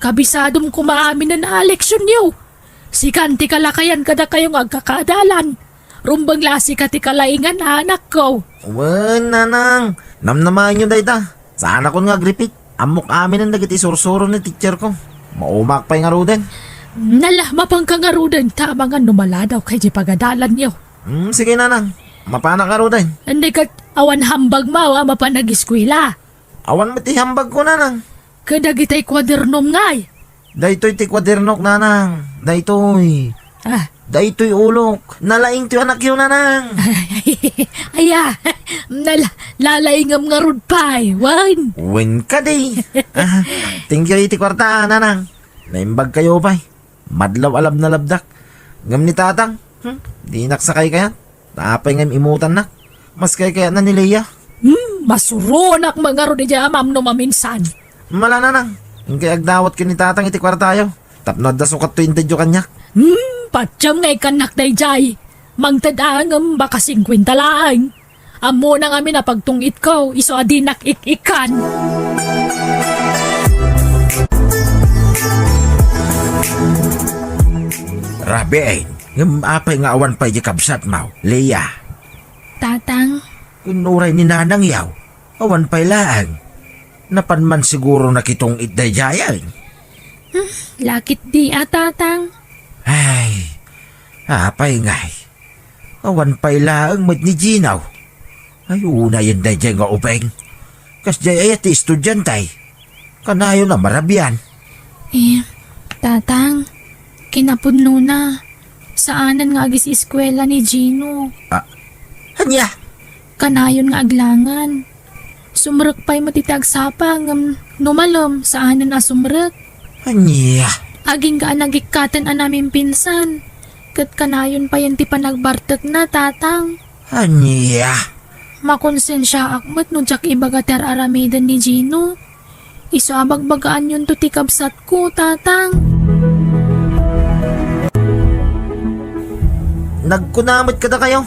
Kabisadom koma aminen a leksionyo. Sikan ti kalakayan kadakayo nga agkakaadalan. Rumbeng la sika ti kalaingan a anakko. Wen, Nanang, namnamaenyo dayta. Saanakon nga agrepeat. Ammok aminen dagiti sursuro ni teacherko. Maumak pay ngaruden. Nala, mapanka ngaruden ta amangan no maladaw kay di pagadalanyo. Hmm, sige, Nanang. Mapanak ngaruden. Andi ket awan hambagmo a mapan agiskuela. Awan met ti hambagko, Nanang. Ken dagitay kuadernom ngay? Daytoy ti kuadernok, nanang. Daytoy. Ah. Daytoy ulok. Nalaing ti anakyo, nanang. Aya, nala-, lalaingem ngarud pay, wen? Wen kadi. Ah, thank you iti kuarta, nanang. Naimbag kayo pay. Madlaw a labnalabdak. Ngem ni tatang, hmm, dinak sakay kayat. Apay nga im-imutannak? Mas kaykayatna ni Leia. Hmm, masuronak mangarud idiay amam no maminsan. Mala, nanang. Inkay agdawat ken ni tatang iti kuartayo. Tapno adda sukatto intedyo kaniak. Hmm, patiem nga ikkannak daydiay. Mangted a ngem baka singkuenta laeng. Ammona ngamin a pagtung-itko, isu a dinak ik-ikkan. Rabiin, ngem apay nga awan pay di kabsatmo, Leia? Tatang. Kun uray ni nanangyaw, awan pay laeng. Napan man siguro nakitung-it daydiayen. Hmm, lakit di a, Tatang. Ay, apay ngay. Awan pay laeng met ni Gino. Ay, unayen daydiay nga ubing. Kasdiay aya ti estudiante. Kanayon a marabian. Eh, Tatang, kinapudnona, saanen nga agis-eskuela ni Gino. Ah, ania? Kanayon nga aglangan. Sumrek pay met iti agsapa ngem no malem, saanen a sumrek. Ania? Agingga a nagikkaten a namimpinsan. Ket kanayon payen ti panagbartekna, Tatang. Ania? Makonsensiaak met no diak ibaga ti ar-aramiden ni Gino. Isu a bagbagaanyonto ti kabsatko, Tatang. Nagkuna met kadakayo?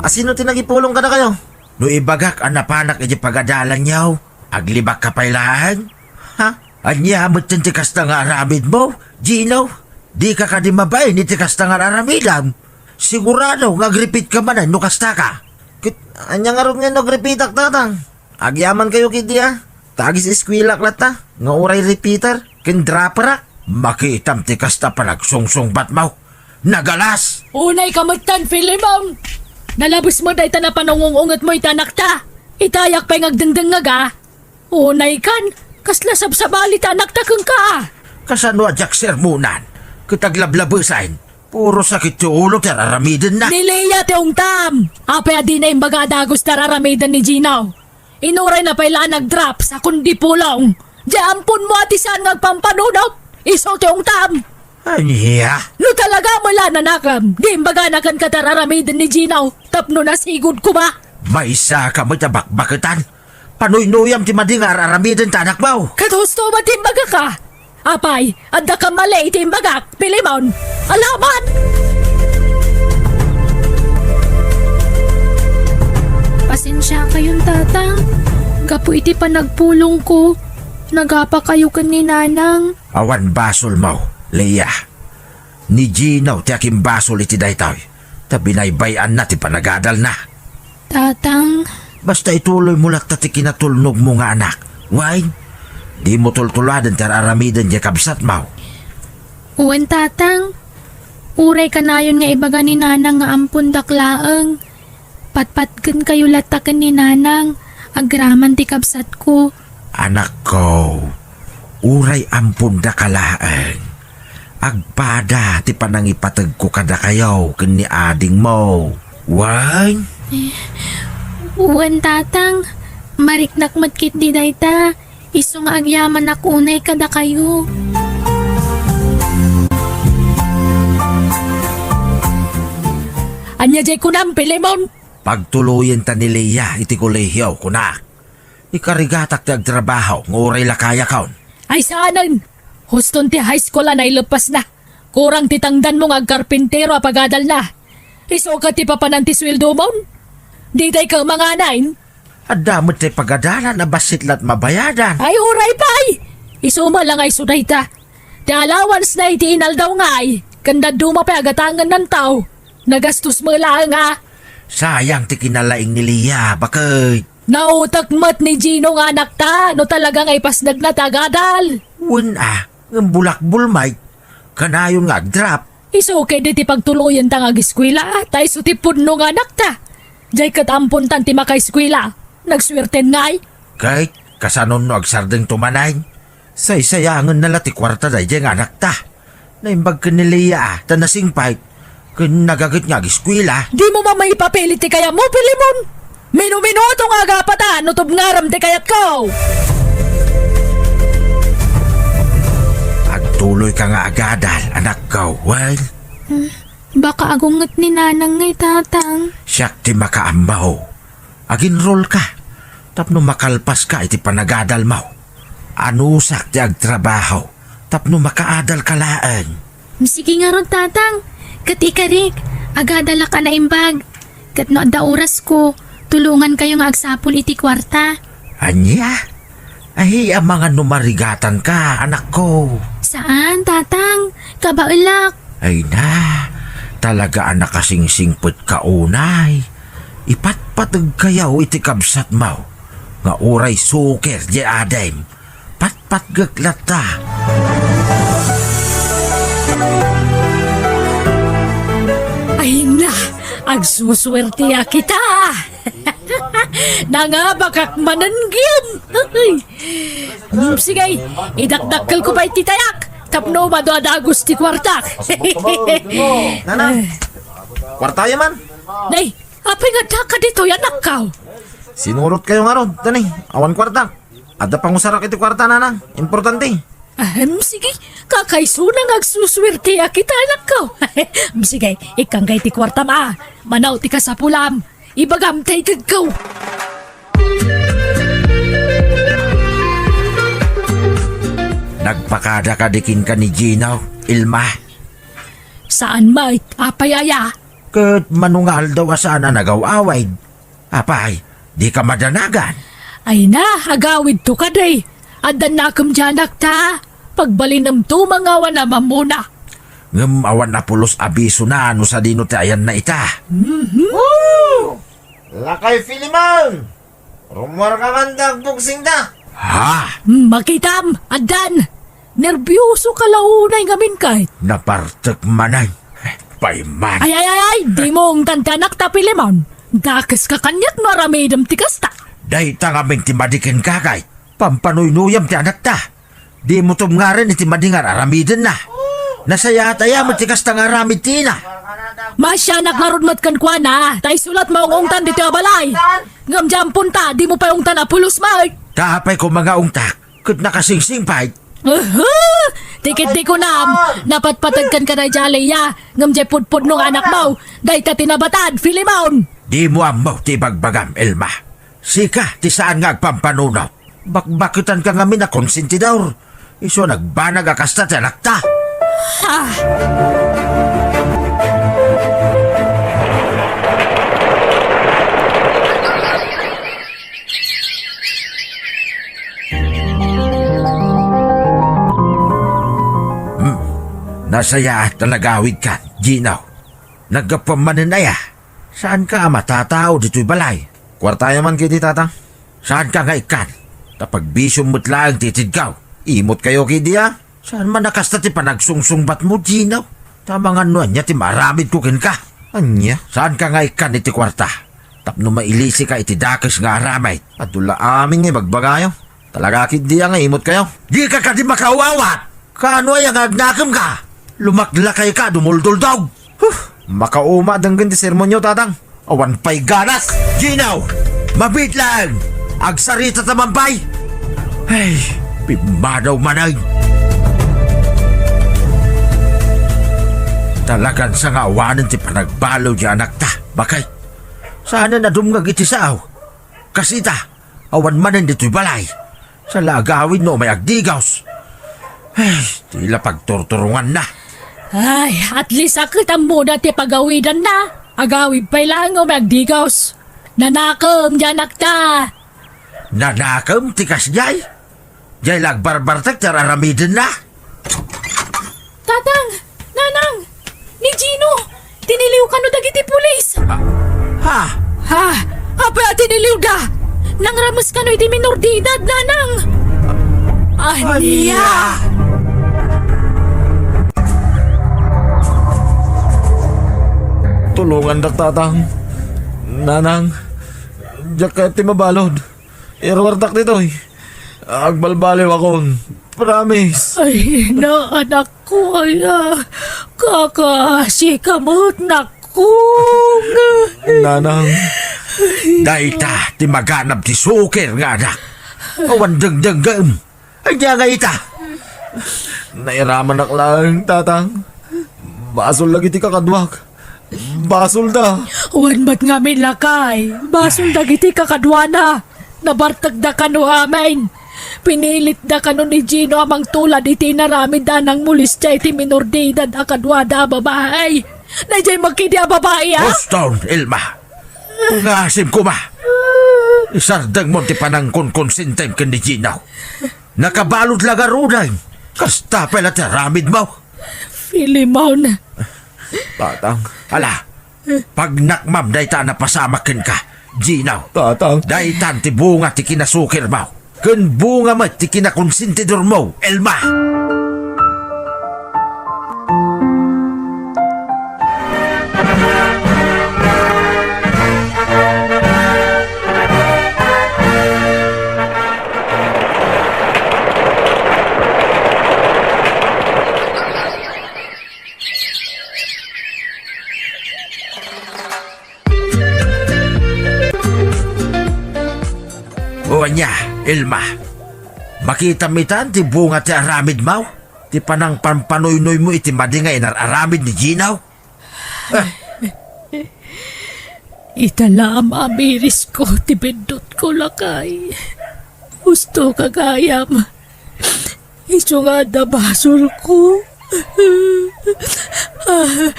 Asino ti nangipulong kadakayo? No ibagak a napanak iti pagadalanyo, aglibakka pay laeng? Ha? Ania met ti kasta nga aramidmo, Gino? Dika kadi mabain iti kasta nga aramidem? Sigurado nga agripitka manen no kastaka. Ket ania ngarud nga no agripitak, Tatang? Agyamankayo ketdi a. Ta agis-eskuelak latta, nga uray repeater, ken dropperak. Makitam ti kasta panagsungsungbatmo. Nagalas! Unayka metten, Filemon! Nalabes met dayta napanungung-ungetmo iti anakta. Itayak pay nga agdengdengngeg a. Unaykan, kasla sabsabali ti anakta kenka a. Kasano a diak sermonan? Ket aglablabesen. Puro sakit ti ulo ti ar-aramidenna. Ni Leia ti ungtam! Apay a dina imbaga a dagus ti ar-aramiden ni Gino? Inurayna pay la a nagdrop sa kundi pulong. Diay amponmo a ti saan nga agpampanunot. Isu ti ungtam. Ania? No talaga met la a nanakem, di imbagana kenka ti ar-aramiden ni Gino tapno nasigud koma. Maysaka met a bakbaketan. Panuynuyam ti madi nga ar-aramiden ta anakmo. Ket husto met ti imbagak a. Apay, adda kamali iti imbagak, Filemon? Alaman! Pasensiakayon, Tatang. Gapu iti panagpulongko, nagapakayo ken ni Nanang. Awan basolmo, Leia. Ni Gino ti akimbasol iti daytoy, ta binaybay-anna ti panagadalna. Tatang. Basta ituloymo latta ti kinatulnogmo nga anak. Wen, dimo tultuladen ti ar-aramiden diay kabsatmo. Wen, Tatang. Uray kanayon nga ibaga ni Nanang nga ampondak laeng. Patpatgenkayo latta ken ni Nanang, agraman ti kabsatko. Anakko, uray ampondaka laeng, agpada ti panangipategko kadakayo ken ni adingmo. Wen? Wen, Tatang. Mariknak met ketdi dayta. Isu nga agyamanak unay kadakayo. Ania diay kunam, Filemon? Pagtuloyenta ni Leia iti kolehio, kunak. Ikarigatak ti agtrabaho nga uray la kayakon. Ay saanen! Huston ti high school a naileppasna. Kurang ti tangdanmo nga agkarpintero a pagadalna. Isu ket ti papanan ti sueldomon? Ditay ket manganay? Adda met ti pagadalan a bassit la't mabayadan. Ay, uray pay! Isu met la nga isu dayta. Ti allowance na iti inaldaw ngay, ken dadduma pay a gatangennanto. Nagastos met laeng a. Sayang ti kinalaing ni Leia, baket. Nautek met ni Gino nga anakta no talaga nga ipasnegna ti agadal. Wen a, ngem bulakbol met. Kanayon nga agdrap. Isu ket iti pagtuloyenta nga ageskuela, ta isu ti pudno nga anakta. Diay ket ampontan ti makaeskuela. Nagsuerten ngay? Ket kasano no agsardengto manen? Saysayangenna la ti kuarta daydiay nga anakta. Naimbag ken ni Lea ta nasingpet ken nagaget nga ageskuela. Dimo man maipapilit ti kayatmo, Filemon. Minuminuto nga agapatan no tubngarem ti kayatko. Agtuloyka nga agadal, anakko, wen? Hmm, baka agunget ni Nanang ngay, Tatang. Siak ti makaammo. Aginrulka tapno makalpaska iti panagadalmo. Anusak ti agtrabaho tapno makaadalka laeng. Sige ngarud, Tatang. Ket ikarik, agadalak a naimbag. Ket no adda orasko, tulongankayo nga agsapul iti kuarta. Ania? Ay, amangan no marigatanka, anakko. Saan, Tatang. Kabaelak. Ay na, talaga a nakasingsingpetka unay. Ipatpategkayo iti kabsatmo nga uray suker diay adim. Patpatgek latta. Ay na, agsusuertiak ita. Nangabakak manen gayam. Hmm, sige, idakdakkelko pay ti tayak tapno madu a dagus ti kuartak. Nanang, kuartayo man. Nay, apay nga addaka ditoy, anakko? Sinurotkayo ngarud, tani, awan kuarta. Adda pangusarak iti kuarta, Nanang. Importante. Ahem, sige. Kakaisuna nga agsusuertiak ita, anakko. Sige, ikkangka iti kuartam a. Manaw ti kasapulam. Ibagam ta ikegko. Nagpakada kadi kenka ni Gino, Ilma? Saan met, apay aya? Ket mano nga aldaw a saan a nagaw-awid? Apay, dika madanagan? Ay na, agawidto kadi. Addan nakem diay anakta. Pagbalinemto mangawan a mamuna. Ngem awan a pulos a bisona no sadino ti ayanna ita. Mhm. Lakay Filemon! Rummuarka man ta agbugsingda. Ha? Hmm, makitam, addan. Nerbiosoka la unay ngamin ket. Napartek manen. Payman. Ay, ay, ay, ay, dimo ungtan ti anakta, Filemon. Dakeska kaniak no aramidem ti kasta. Dayta ngamin ti madi kenka ket. Pampanuynuyam ti anakta. Dimo tubngaren iti madi nga ar-aramidenna. Nasayaat aya met ti kasta nga aramid ti ina. Maasianak ngarud met kenkuana, ta isu la't maung-ungtan ditoy a balay. Ngem diay amponta, dimo pay ungtan a pulos met. Ta apay koma nga ungtak, ket nakasingsingpet. Uhu! Ti ket di kunam, napatpateg kenka daydiay a Lea, ngem diay pudpudno nga anakmo, dayta ti nabatad, Filemon! Dimo ammo ti ibagbagam, Ilma. Sika ti saan nga agpampanunot. Bakbaketanka ngamin a konsentidor. Isu a nagbanag a kasta ti anakta. Ah! Hmm. Nasayaat a nagawidkan, Gino. Naggapuam manen aya? Saanka a matatao ditoy balay? Kuartayo man ketdi, Tatang. Saanka nga ikkan? Ta pagbisiom met laeng ti itedko. Imotkayo ketdi a? Saan man a kasta ti panagsungsungbatmo, Gino? Ta amangan no ania ti maaramidko kenka. Ania? Saanka nga ikkan iti kuarta tapno mailisika iti dakes nga aramid? Adu la amin nga ibagbagayo. Talaga ketdi a nga imotkayo? Dika kadi makaaw-awat? Kaano aya nga agnakemka? Lumaklakayka a dumulduldog. Huh! Makauma a denggen ti sermonyo, Tatang. Awan pay ganak! Gino! Mabiit laeng! Agsarita ta man pay! Ay, pimmanaw manen! Talagan sa nga awanen ti panagbaliw ti anakta. Bakit? Saanen a dumngeg iti sao. Kasita, awan manen ditoy balay. Sa la agawid no umay agdigos. Ay, ti la pagturturonganna. Ay, at least a ket ammona ti pagawidanna. Agawid pay laeng no umay agdigos. Nanakem diay anakta. Nanakem ti kasdiay? Diay la agbarbartek ti ar-aramidenna. Tatang! Nanang! Ni Gino! Tiniliw kano dagiti pulis! Ha? Ha? Apay a tiniliwda? Nangrames kano iti minor de edad, Nanang! Ania? Tulongandak, Tatang. Nanang, diak kayat ti mabalud. Iruartak ditoy. Agbalbaliwakon. Promise. Ay, na, anakko, ay, ah, kakaasi ka met, nakong. Nanang, dayta ti maganab ti sukir nga anak. Awan dengdengngem. Ania nga ita? Nairamanak laeng, Tatang. Basol dagiti kakaduak. Basolda. Wen met ngamin, lakay. Basol dagiti kakaduana. Nabartekda kano amin. Pinilitda kano ni Gino a mangtulad iti inaramidda a nangmolestia iti minor de edad a kaduada a babai. Daydiay makidi a babai, a? Huston, Elma. Ngasim koma. Isardengmon ti panangkonkonsentem ken ni Gino. Nakabalud la ngaruden. Kasta pay la ti aramidmo. Filemon. Tatang. Ala, pagnakmam dayta a napasamak kenka, Gino. Tatang. Daytan ti bunga ti kinasukirmo, ken bunga met ti kinakonsentidormo, Elma. O ania, Elma? Makitam itan ti bunga ti aramidmo? Ti panangpanpanoynoymo iti madi nga inar-aramid ni Gino? Ita la a mamirisko ti biddutko, lakay. Husto ka gayam. Isu nga adda basolko. Ah,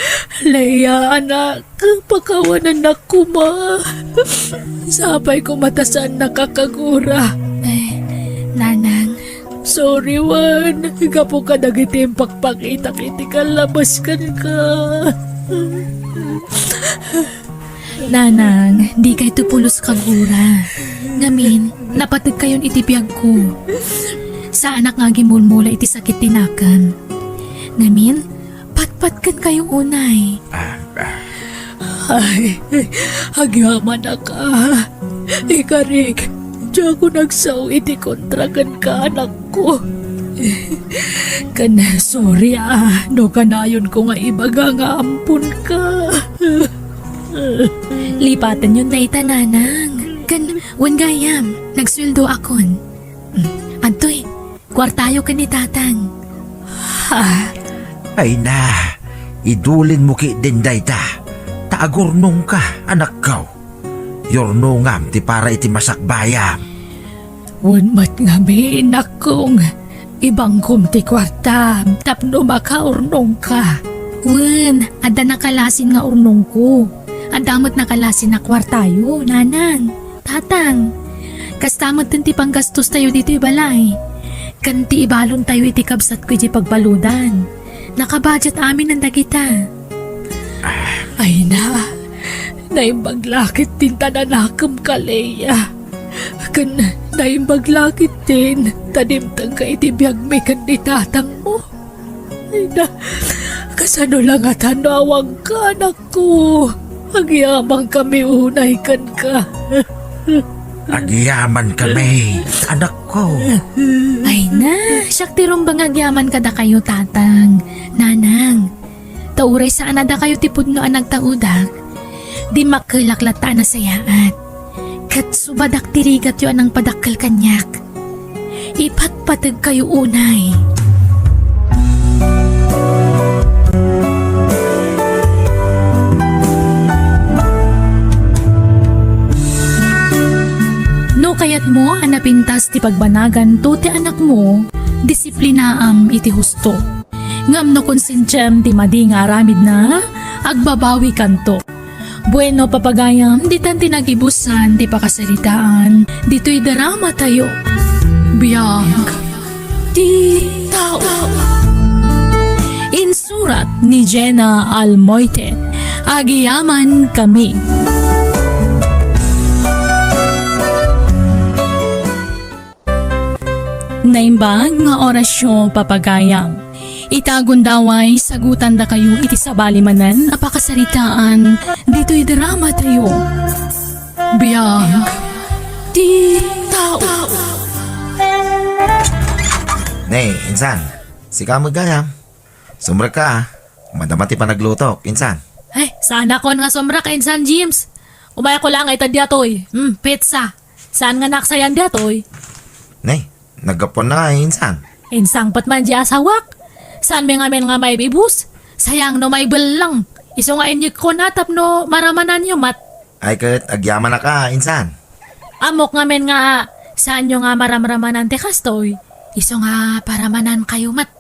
Leia, anak, pakawanannak koma. Sapay koma ta saannak a kagura. Eh, Nanang. Sorry, wen. Gapu kadagiti impakpakitak iti kallabas kenka. Nanang, dikayto pulos kagura. Ngamin, napategkayon iti biagko. Saanak nga agimulmula iti sakit ti nakem. Ngamin, patpatkenkayo unay. Ah, ah. Ay, agyamanak a. Ikarik, diakon agsao iti kontra kenka, anakko. Ken sorry a, no kanayonko nga ibaga nga amponka. Lipatenyon dayta, Nanang. Ken, wen gayam, nagsueldoakon. Mm, adtoy, kuartayo ken ni Tatang. Ha? Ay na, idulinmo ketdin dayta, ta agurnongka, anakko. Yurnongam ti para iti masakbayam. Wen met ngamin, nakong, ibangkom ti kuartam tapno makaurnongka. Wen, adda nakalasin nga urnongko. Adda met nakalasin a kuartayo, Nanang, Tatang. Kasta metten ti panggastostayo ditoy balay. Ken ti ibalontayo iti kabsatko idiay pagbaludan. Nakabudget aminen dagita. Ay na, naimbag la ketdin ta nanakemka, Leia. Ken naimbag la ketdin ta dimtengka iti biagmi ken ni tatangmo. Ay na, kasano la ngata no awanka, anakko? Agyamankami unay kenka. Agyamankami, anakko. Ay na, siak ti rumbeng agyaman kadakayo, Tatang, Nanang. Ta uray saan a dakayo ti pudno a nagtaudak, dimmakkelak latta a nasayaat. Ket subadak ti rigatyo a nangpadakkel kaniak. Ipatpategkayo unay. No kayatmo a napintas ti pagbanaganto ti anakmo, disiplinaam iti husto. Ngem no konsentiem ti madi nga aramidna, agbabawikanto. Bueno, papagayam, ditan ti nagibusan ti pakasaritaan ditoy dramatayo. Biag ti tao. Insurat ni Jenna Almoite. Agyamankami. Naimbag nga orasyo, papagayam. Ita gundaway, sagutandakayo iti sabali manen a pakasaritaan ditoy dramatayo. Biag ti tao. Eh, insan, sika met gayam. Sumrekka, a. Madama ti panaglutok, insan. Ay, saanakon nga sumrek, insan James. Umayakon laeng ita daytoy. Hmm, pizza. Saan nga naksayan daytoy? Nay, naggapuanna nga, insan. Insangpet man di asawak. Saanmi ngamin nga maibibus. Sayang no maibellang. Isu nga inyegkon a tapno maramananyo met. Ay ket agyamanak a, insan. Ammok ngamin nga saanyo nga maramramanan ti kastoy. Isu nga paramanankayo met.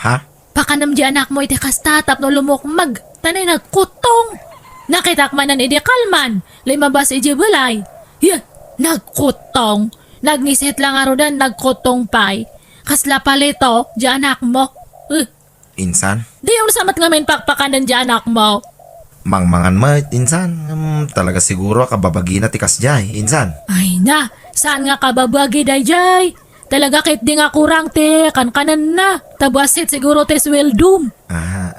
Ha? Pakanem di anakmo iti kasta tapno lumukmeg, ta nay nagkuttong. Nakitak manen idi kalman, limabas iti balay. Yeh, nagkuttong. Nagngisit la ngaruden, nagkuttong pay. Kasla palito di anakmo. Eh, Insan? Diyon sa met ngamin pakpakanen di anakmo. Mangmangan met, insan. Hmm, talaga siguro a kababagina ti kasdiay, insan. Ay na, saan nga kababagi daydiay? Talaga ket di nga kurang ti kankanenna. Ta bassit siguro ti sueldom. Ah,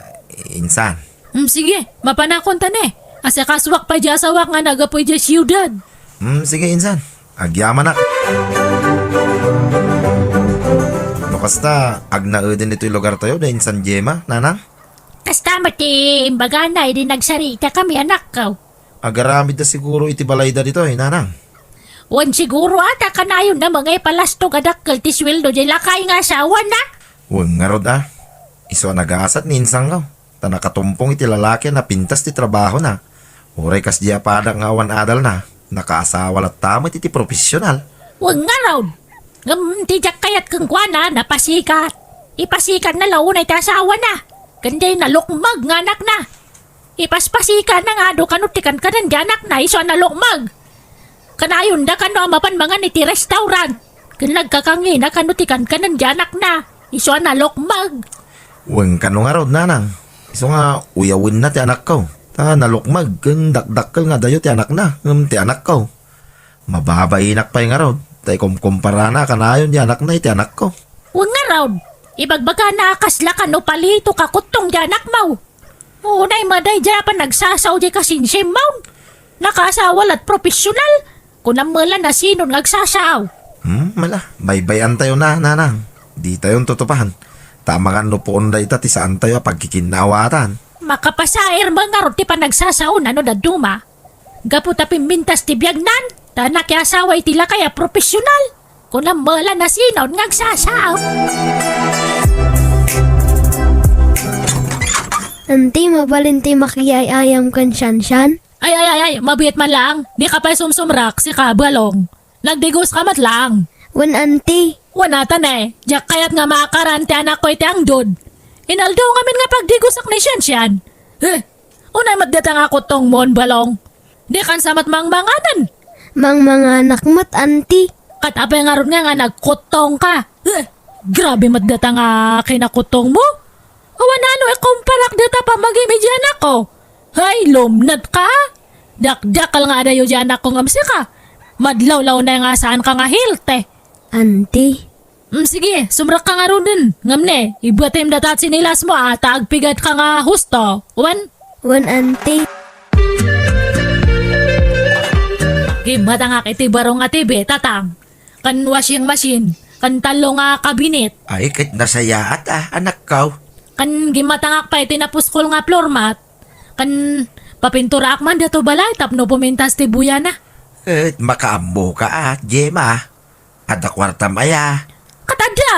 insan. Hmm, sige, mapanakon ta ne. Asikasuak pay di asawak nga naggapu idiay siudad. Hmm, sige, insan. Agyamanak. No kasta, agnaeden ditoy lugartayo da insan Gemma, nanang? Kasta met ti imbagana idi nagsaritakami, anakko. Agaramidda siguro iti balayda ditoy, nanang. Wen siguro a ta kanayonna met nga ipalastog a dakkel ti sueldo di lakay nga asawana. Wen ngarud a. Isu a nagasat ni insangko. Ta nakatumpong iti lalaki a napintas ti trabahona. Uray kasdi a padak nga awan adalna, nakaasawa latta met iti profesional. Wen ngarud, ngem ti diak kayat kenkuana, napasikat. Ipasikatna la unay ti asawana, ken diay nalukmeg nga anakna. Ipaspasikatna nga adu kano ti kankanen di anakna isu a nalukmeg. Kanayonda kano a mapan mangan iti restaurant. Ken nagkakangina kano ti kankanen di anakna isu a nalukmeg. Wen kano ngarud, nanang. Isu nga uyawenna ti anakko. Ta nalukmeg ken dakdakkel nga adayo ti anakna, ngem ti anakko. Mababainak pay ngarud, ta ikumkumparana a kanayon di anakna iti anakko. Wen ngarud, ibagbagana a kasla kano palito kakuttong di anakmo. Unay met daydiay a panagsasao di kasinsimmon. Nakaasawa la't profesional. Kunam met la no sinon nga agsasao. Hmm, mala, baybay-antayo na, nanang. Ditayon tutupan. Ta amangan no puon dayta ti saantayo a pagkikinnaawatan. Makapasair met ngarud ti panagsasaona no dadduma. Gapu ta pimmintas ti biagnan, ta nakiasawa iti lakay a profesional. Kunam met la no sinon nga agsasao. Anti, mabalin ti makiay-ayam ken Siansian? Ay, ay, ay, ay, mabiit man laang. Dika pay sumsumrak, sika, Balong. Nagdigoska met laang. Wen, anti. Wen, ata ne, diak kayat nga maakaran ti anakko iti angdod. Inaldaw ngamin nga pagdigosak ni Siansian. Heh, unay met dita nga kuttongmon, Balong. Dikan sa met mangmanganen. Mangmanganak met, anti. Ket apay ngarud nga, nga nagkuttongka? Heh, grabe met dita nga kinakuttongmo. Awan no ikumparak dita pammagim iti anakko. Hay, lumnedka! Dakdakkel nga adayo di anakko ngem sika. Madlawlaw na nga saanka nga healthy. Anti. Mm, sige, sumrekka ngaruden. Ngem ne, ibatem data tsinelasmo a ta agpigatka nga husto. Wen? Wen, anti. Gimmatangak iti baro nga T V, tatang. Ken washing machine, ken tallo nga kabinet. Ay, ket nasayaat a, anakko. Ken gimmatangak pay iti napuskol nga floor mat. Ken papinturaak man dito balay tapno pumintas ti buyana. Ket makaammoka a, Gemma. Adda kuartam aya? Ket adda!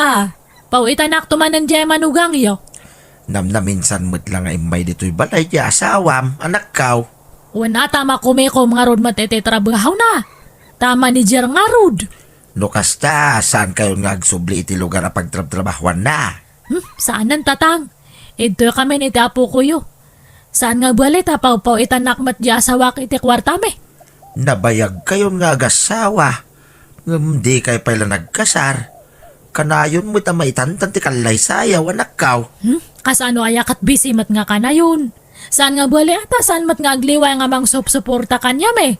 Paw-itanakto manen diay manugangyo. Namnaminsan met la nga immay ditoy balay ti asawam, anakko. Wen, ata makumikom ngarud met iti trabahona. Ta manager ngarud. No kasta, saankayon nga agsubli iti lugar a pagtrabtrabahuanna? Hmm, saanen, tatang. Idtoykamin iti apokoyo. Saan nga bali ta pawpaw-itanak met di asawak iti kuartami? Nabayagkayon nga agasawa, ngem dikay pay la nagkasar. Kanayon met a maitantan ti kallaysayaw, anakko. Hmm? Kasano aya ket bisi met nga kanayon? Saan nga bali a ta saan met nga agliway nga mangsupsuporta kaniam, eh?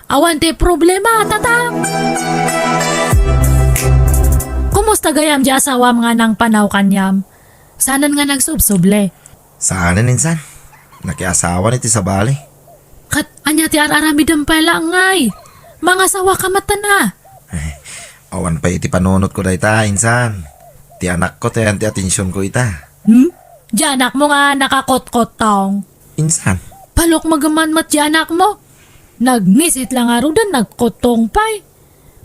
Awan ti problema, tatang. Kumusta gayam di asawam nga nangpanaw kaniam? Saanen nga nagsubsuble? Saanen, insan. Nakiasawan iti sabali. Ket ania ti ar-aramidem pay la ngay? Mangasawaka met a. Eh, awan pay iti panunotko dayta, insan. Ti anakko ti ayan ti atensionko ita. Hmm? Diay anakmo nga nakakotkottong. Insan? Palukmegen man met diay anakmo. Nagngisit la ngaruden, nagkottong pay.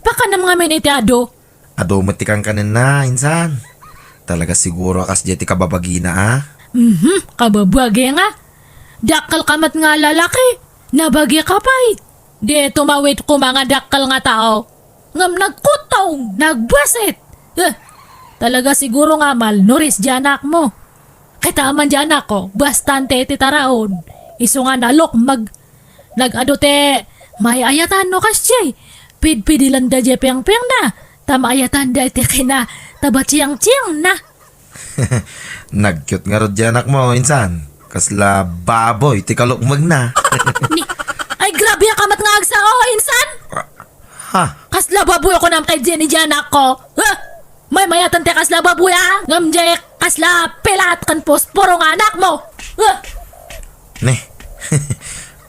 Pakanam ngamin iti adu. Adu met ti kankanenna, insan. Talaga siguro a kasdiay ti kababagina, a? Mhm, kababagi nga. Dakkelka met nga lalaki. Nabagika pay. Di tumawid koma nga dakkel nga tao. Ngem nagkuttong, nagbusit. Eh, talaga siguro nga malnourished diay anakmo. Kitaem man diay anakko, bastante iti taraon. Isu nga nalukmeg. Nag-adu ti may-ayatan no kasdiay. Pidpidilanda diay piangpiangna. Ta maayatanda iti kina, ta batsiangtsiangna. Nag-cute ngarud diay anakmo, insan. Kasla baboy ti kalukmegna. Ni, ay, grabe ka met nga agsao, insan! Ha? Kasla baboy ako nam kay Jenny diay anakko. Ha? Maymayatan ti kasla baboy, a? Ngem diay kasla pilat ken posporo nga anakmo. Ha? Ne.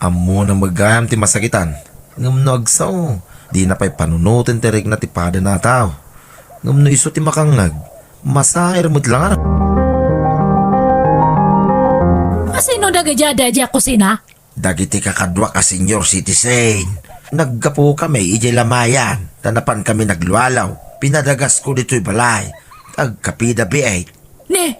Ammona met gayam ti masakitan. Ngem no agsao, dina pay panunoten ti rikna ti padana a tao. Ngem no isu ti makangngeg, masair met la ngarud. Asino dagiti adi idiay kusina? Dagiti kakaduak a senior citizen. Naggapukami idiay lamayan, ta napankami naglualaw. Pinadagasko ditoy balay. Agkapida biit. Ni,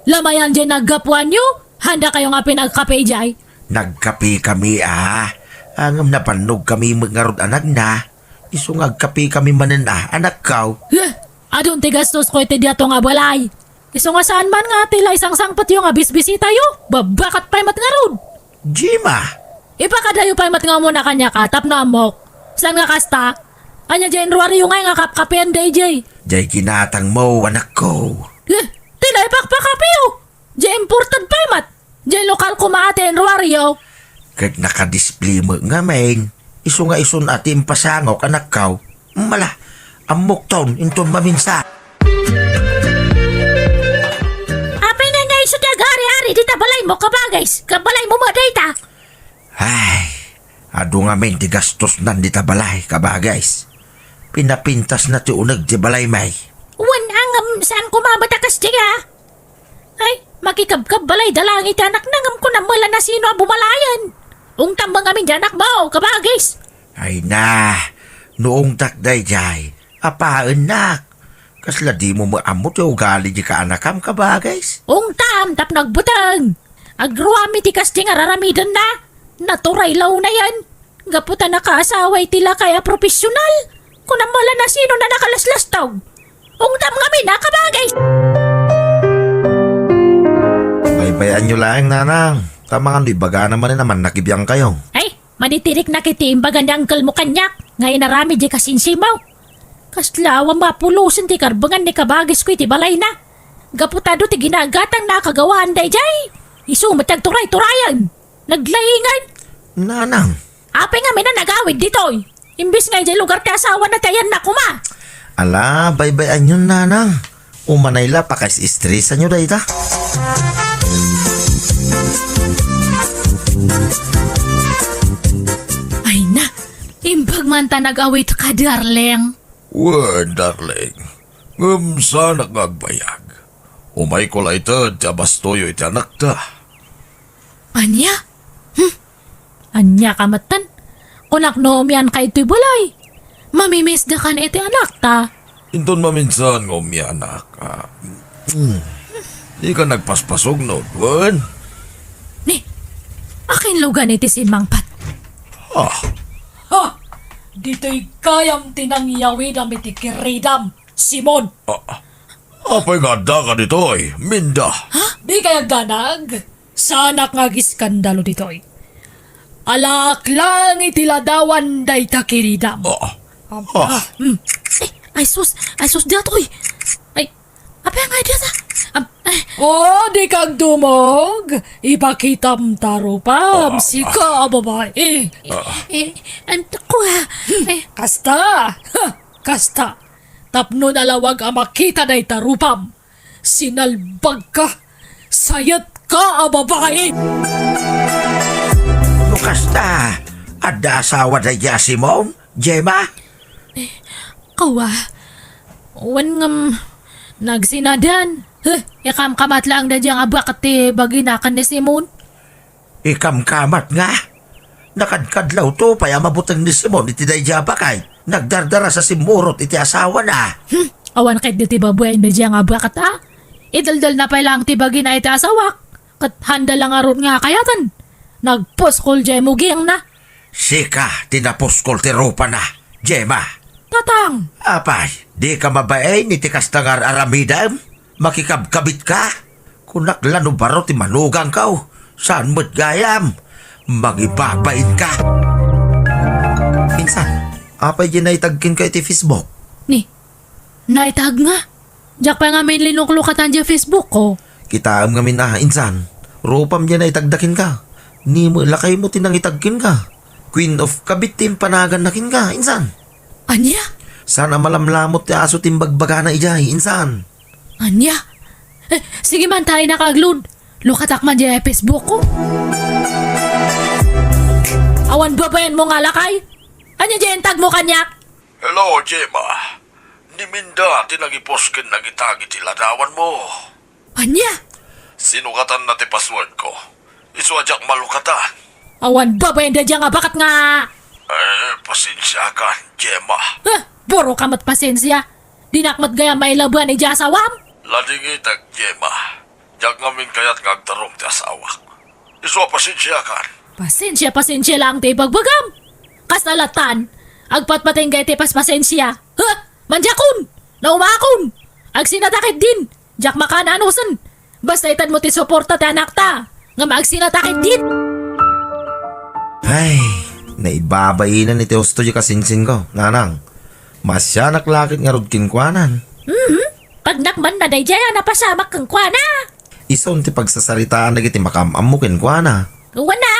lamayan diay naggapuanyo? Handa kayo nga pinagkape idiay? Nagkapekami, a. Ngem napannogkami met ngarud a nagna. Isu nga agkapekami manen a, anakko. Eh, adun ti gastosko iti diato nga balay. Isu nga saan man nga ti la isangsangpetyo nga bisbisitayo, babbakat pay met ngarud. Jima! Ipakadayo pay met nga umuna kaniak a tapno ammok. Saan nga kasta? Ania diay inruaryo ngay nga kapkapean daydiay? Diay ginatangmo, anakko. Eh, ti la ipakpakapeyo? Diay imported pay met. Diay lokal koma ti inruaryo. Ket nakadisplay met ngamin. Isu nga isun a ti impasangok, anakko. Mala, ammokton, inton maminsan. Apay nga isu ti agari-ari dita balaymo, kabagis, kabalaymo met dayta? Ay, adu ngamin ti gastosnan dita balay, kabagis. Pinapintasna ti uneg ti balay, may. Wen, ngem, saan koma met a kasdiay, a? Ay, makikabkabbalay da laeng iti anakna ngem kunam met la no sino a bumalayen. Ungtam met ngamin diay anakmo, kabagis. Ay na, no ungtak daydiay, apaennak. Kasla dimo met ammo ti ugali diay kaanakam, kabagis? Ungtam tapno agbuteng. Agruami ti kasdiay nga raramidenna. Naturay la unayen. Gapu ta nakaasawa iti lakay a profesional. Kunam met la no sino a nakalaslastog. Ungtam ngamin a, kabagis. Baybay-anyo laeng, nanang. Ta amangan no ibagana manen a mannakibiangkayo. Ay, madi ti riknak iti imbaga ni uncle mo kaniak nga inaramid diay kasinsimaw. Kasla awan mapulosen ti karbengan ni kabagisko iti balayna. Gapu ta adu ti ginagatangna a kagawaan daydiay. Isu met ti agturay-turayen. Naglaingan. Nanang. Apay ngamin a nagawid ditoy? Imbes nga idiay lugar ti asawana ti ayanna koma. Ala, baybay-anyon, nanang. Umanay la, pakais-estresanyo dayta. Ay na, imbag man ta nag-awitka, darling. Wen, darling. Ngem saanak nga agbayag. Umayko la ited ti abastoyo iti anakta. Ania? Hmm? Ania ka metten? Kunak no umianka itoy balay. Mamimiss dakan iti anakta. Inton maminsan nga umianak, a, hmm, dika nagpaspasugno, wen? Ni, akin lugan iti simmangpet? Ah. Ha! Ditoy gayam ti nangyawidam iti kiridam, Simon. Ah, apay nga addaka ditoy, Minda? Ha? Dikay agdanag? Saanak nga agiskandalo ditoy. Alaak laeng iti ladawan dayta kiridam. Ah. Am-, Ah. ah, hmm. Eh, ay sus, ay sus, datoy. Ay, apay nga data? Am-, ay. Oh, dika agdumog. Ipakitam ta rupam, Ah. sika a babai. Eh, Ah. eh, ang takwa. Eh. Kasta. Ha, kasta. Tapno nalawag a makita dayta rupam. Sinalbagka! Sayetka a babai! No kasta, adda asawa daydiay a Simon, Gemma? Kawa, wen ngem, Nagsinadan. Huh, ikamkamat laeng daydiay nga baket ti bagina ken ni Simon. Ikamkamat nga? Nakadkadlawto pay a mabuteng ni Simon iti daydiay a baket. Nagdardaras a simmurot iti asawana. Hmm, awan ket daydiay babaen daydiay nga baket a? Idaldalna pay laeng ti bagina iti asawak. Ket handa la ngarud nga kayatan. Nagpuskol diay mugingna. Sika ti napuskol ti rupana, Gemma. Tatang! Apay, dika mabain iti kasta nga ar-aramidem? Makikabkabitka? Kunak la no baro ti manugangko. Saan met gayam? Mangibabainka. Insan, apay diay naitag kenka iti Facebook? Ni, naitag nga. Diak pay ngamin linuklukatan diay Facebook ko. Kitaem ngamin a, insan. Rupam diay naitagda kenka. Ni met lakaymo ti nangitag kenka. Queen of Kabit ti impanaganna kenka, insan. Ania? Saan a malamlamot ti aso ti imbagbagana idiay, insan. Ania? Eh, sige man, ta ay nakaaglod. Lukatak man diay Facebook ko. Awan babaenmo nga lakay? Ania diay intagmo kaniak? Hello, Gemma. Ni Minda ti nangipos ken nangitag iti ladawanmo. Ania? Sinukatanna ti password ko. Isu a diak malukatan. Awan babaen daydiay nga baket nga. Eh, pasensiakan, Gemma. Huh, buro ka met pasensia. Dinak met gayam mailaban idiay asawam. Ladingitek, Gemma. Diak ngamin kayat nga agtarum ti asawak. Isu a pasensiakan. Pasensia, pasensia laeng ti ibagbagam. Kasta lattan, agpatpatingga iti paspasensia. Huh! Mandiakon! Naumakon! Agsinatakit din! Diak makaananusen! Basta itedmo ti suporta ti anakta, ngem agsinatakit din! Ay, naibabainen iti husto diay kasinsinko, nanang. Masianak la ket ngarud kenkuanan. Mhm. Pagnak man na daydiay a napasamak kenkuana. Isun ti pagsasaritaan dagiti makaam-ammo kenkuana. Wen a,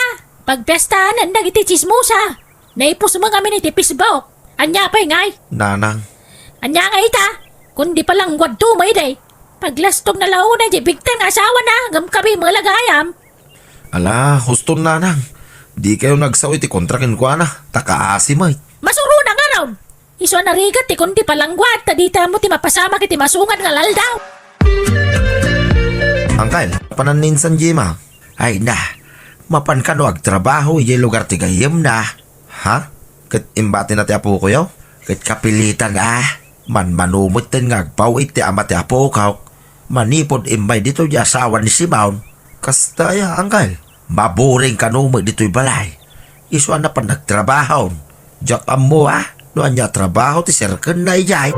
pagpiestanan dagiti tsismosa. Naipusmo ngamin iti Facebook. Ania pay ngay? Nanang. Ania ngay ita? Kundi palangguadto met idi. Paglastogna la unay diay bigtan nga asawana, ngem kabi met la gayam. Ala, huston, nanang. Dikayo nagsao iti kontra kenkuana, ta kaasi met. Masurona ngarud. Isu a narigat ti kundi palangguad, ta dita ammo ti mapasamak iti masungan nga aldaw. Angkel, panan ni insan Gemma? Ay na, mapan kano agtrabaho idiay lugar ti gayyemna? Ha? Ket imbatina ti apokoyo? Ket kapilitan a, manmano metten nga agpaw-it ti ama ti apokok, manipud immay ditoy diay asawa ni Simon. Kasta aya, angkel? Maburing kano met ditoy balay. Isu a napan nagtrabaho. Diak ammo a no ania a trabaho ti serkenna idiay.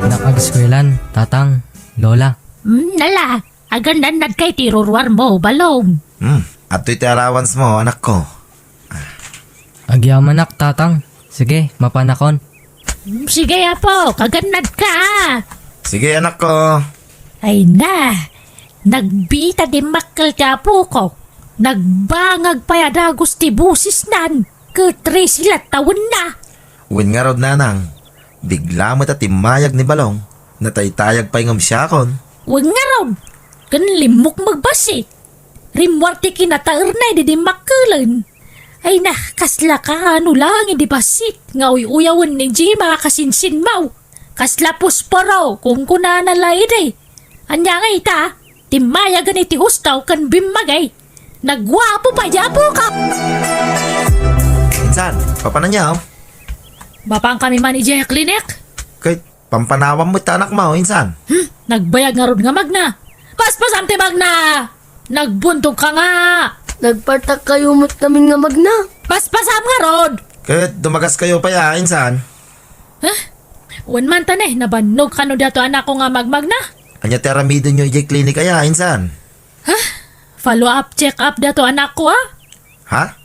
Nakag-eskuelan, tatang, lola. Hmm, nala, agannad kay ti ruruarmo, Balong. Hmm, adtoy ti allowance mo, anakko. Agyamanak, tatang. Sige, mapanakon. Hmm, sige, apo, kagannad ka. Sige, anakko. Ay na, nagbita dimmakkel ti apoko. Nagbangag pay a dagus ti bosesnan. Ket trese la tawenna. Wen ngarud, nanang, bigla met a timmayag ni Balong. Nataytayag pay ngem siakon. Wen ngarud, ken limmukmeg bassit. Rimmuar ti kinataerna idi dimmakkelen. Ay na, kasla kaano laeng idi bassit nga uy-uyawen ni Gemma a kasinsinmo. Kasla posporo, kunkunana la idi. Ania ngay ita? Timmayagen iti husto ken bimmagay. Nagguapo pay diay apok. Insan, papananyo? Mapankami man idiay klinik. Ket pampanawam met ti anakmo, insan. Hmm, nagbayag ngarud nga magna. Paspasam ti magna! Nagbuntogka nga! Nagpartakkayo met ngamin nga magna. Paspasam ngarud! Ket dumagaskayo pay a, insan. Huh? Wen man ta ne, nabannog kano dato anakko nga magmagna? Ania ti aramidenyo idiay klinik aya, insan? Huh? Follow up check up dato anakko a? Ha?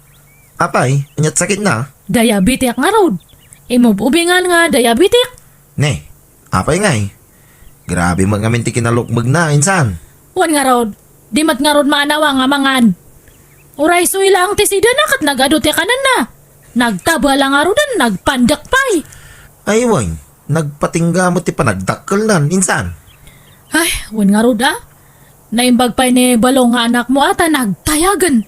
Apay, ania ti sakitna? Diabetic ngarud. Imub-ubingan nga diabetic. Ne, apay ngay? Grabe met ngamin ti kinalukmegna, insan. Wen ngarud, di met ngarud maanawa nga mangan. Uray suy laeng ti sidana ket nagadu ti kanenna. Nagtaba la ngaruden, nagpandek pay. Ay, wen, nagpatingga met ti panagdakkelnan, insan. Ay, wen ngarud a. Naimbag pay ni Balong nga anakmo a ta nagtayagen.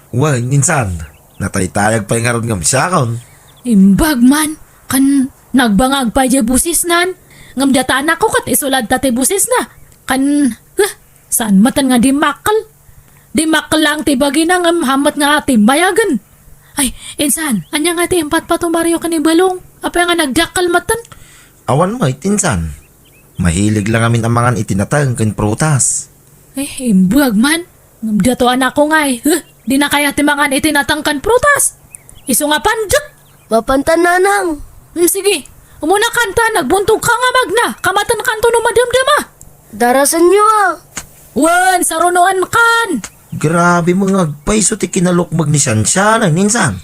Wen, insan, nataytayag pay ngarud ngem siakon. Imbag man, kan nagbangag pay diay bosisnan, ngem dayta anakko ket isu latta ti bosisna. Kan, huh, saan metten nga dimmakkel? Dimmakkel laeng ti bagina ngem haan met nga timmayagen. Ay, insan, ania nga ti impatpato Mario ken ni Balong? Apay nga nagdakkel metten? Awan met, insan. Mahilig la ngamin a mangan iti nateng ken prutas. Eh, imbag man. Ngem dayta anakko ngay, huh, dina kayat ti mangan iti nateng ken prutas. Isu nga pandek. Mapantan, nanang. Hmm, sige. Umuna kanta, nagbuntog ka nga magna. Kamaten kanto no madamdama. Darasenyo, a. Wen, sarunoan kan. Grabe mo nga agpayso ti kinalukmeg ni Siansiana, insan.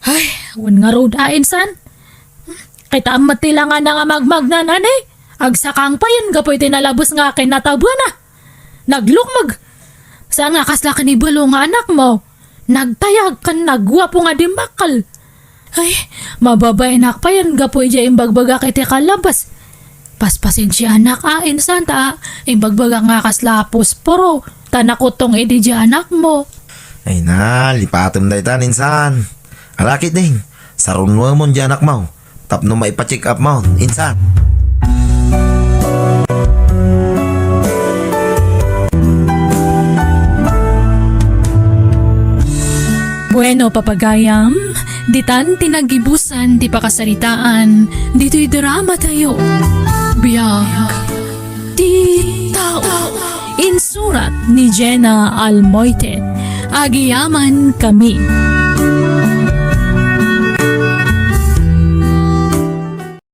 Ay, wen ngarud a, insan. Kitaem met ti langana nga magmagnan, ani? Agsakang payen gapu iti nalabes nga kinatabuana. Naglukmeg. Saan nga kasla ken ni Balong nga anakmo? Nagtayag ken nagguapo nga dimmakkel. Ay, mababaenak payen gapu idiay imbagbagak iti kalabas. Paspasensianak a, insan, ta imbagbagak nga kasla posporo, ta nakutong idi diay anakmo. Ay na, lipatem dayta, insan. Ala ketdin, sarunoemon diay anakmo tapno maipa-check up mo, insan. Bueno, papagayam, ditan ti naggibusan ti pakasaritaan ditoy drama tayo. Biag ti tao. Insurat ni Jenna Almoite. Agiyaman kami.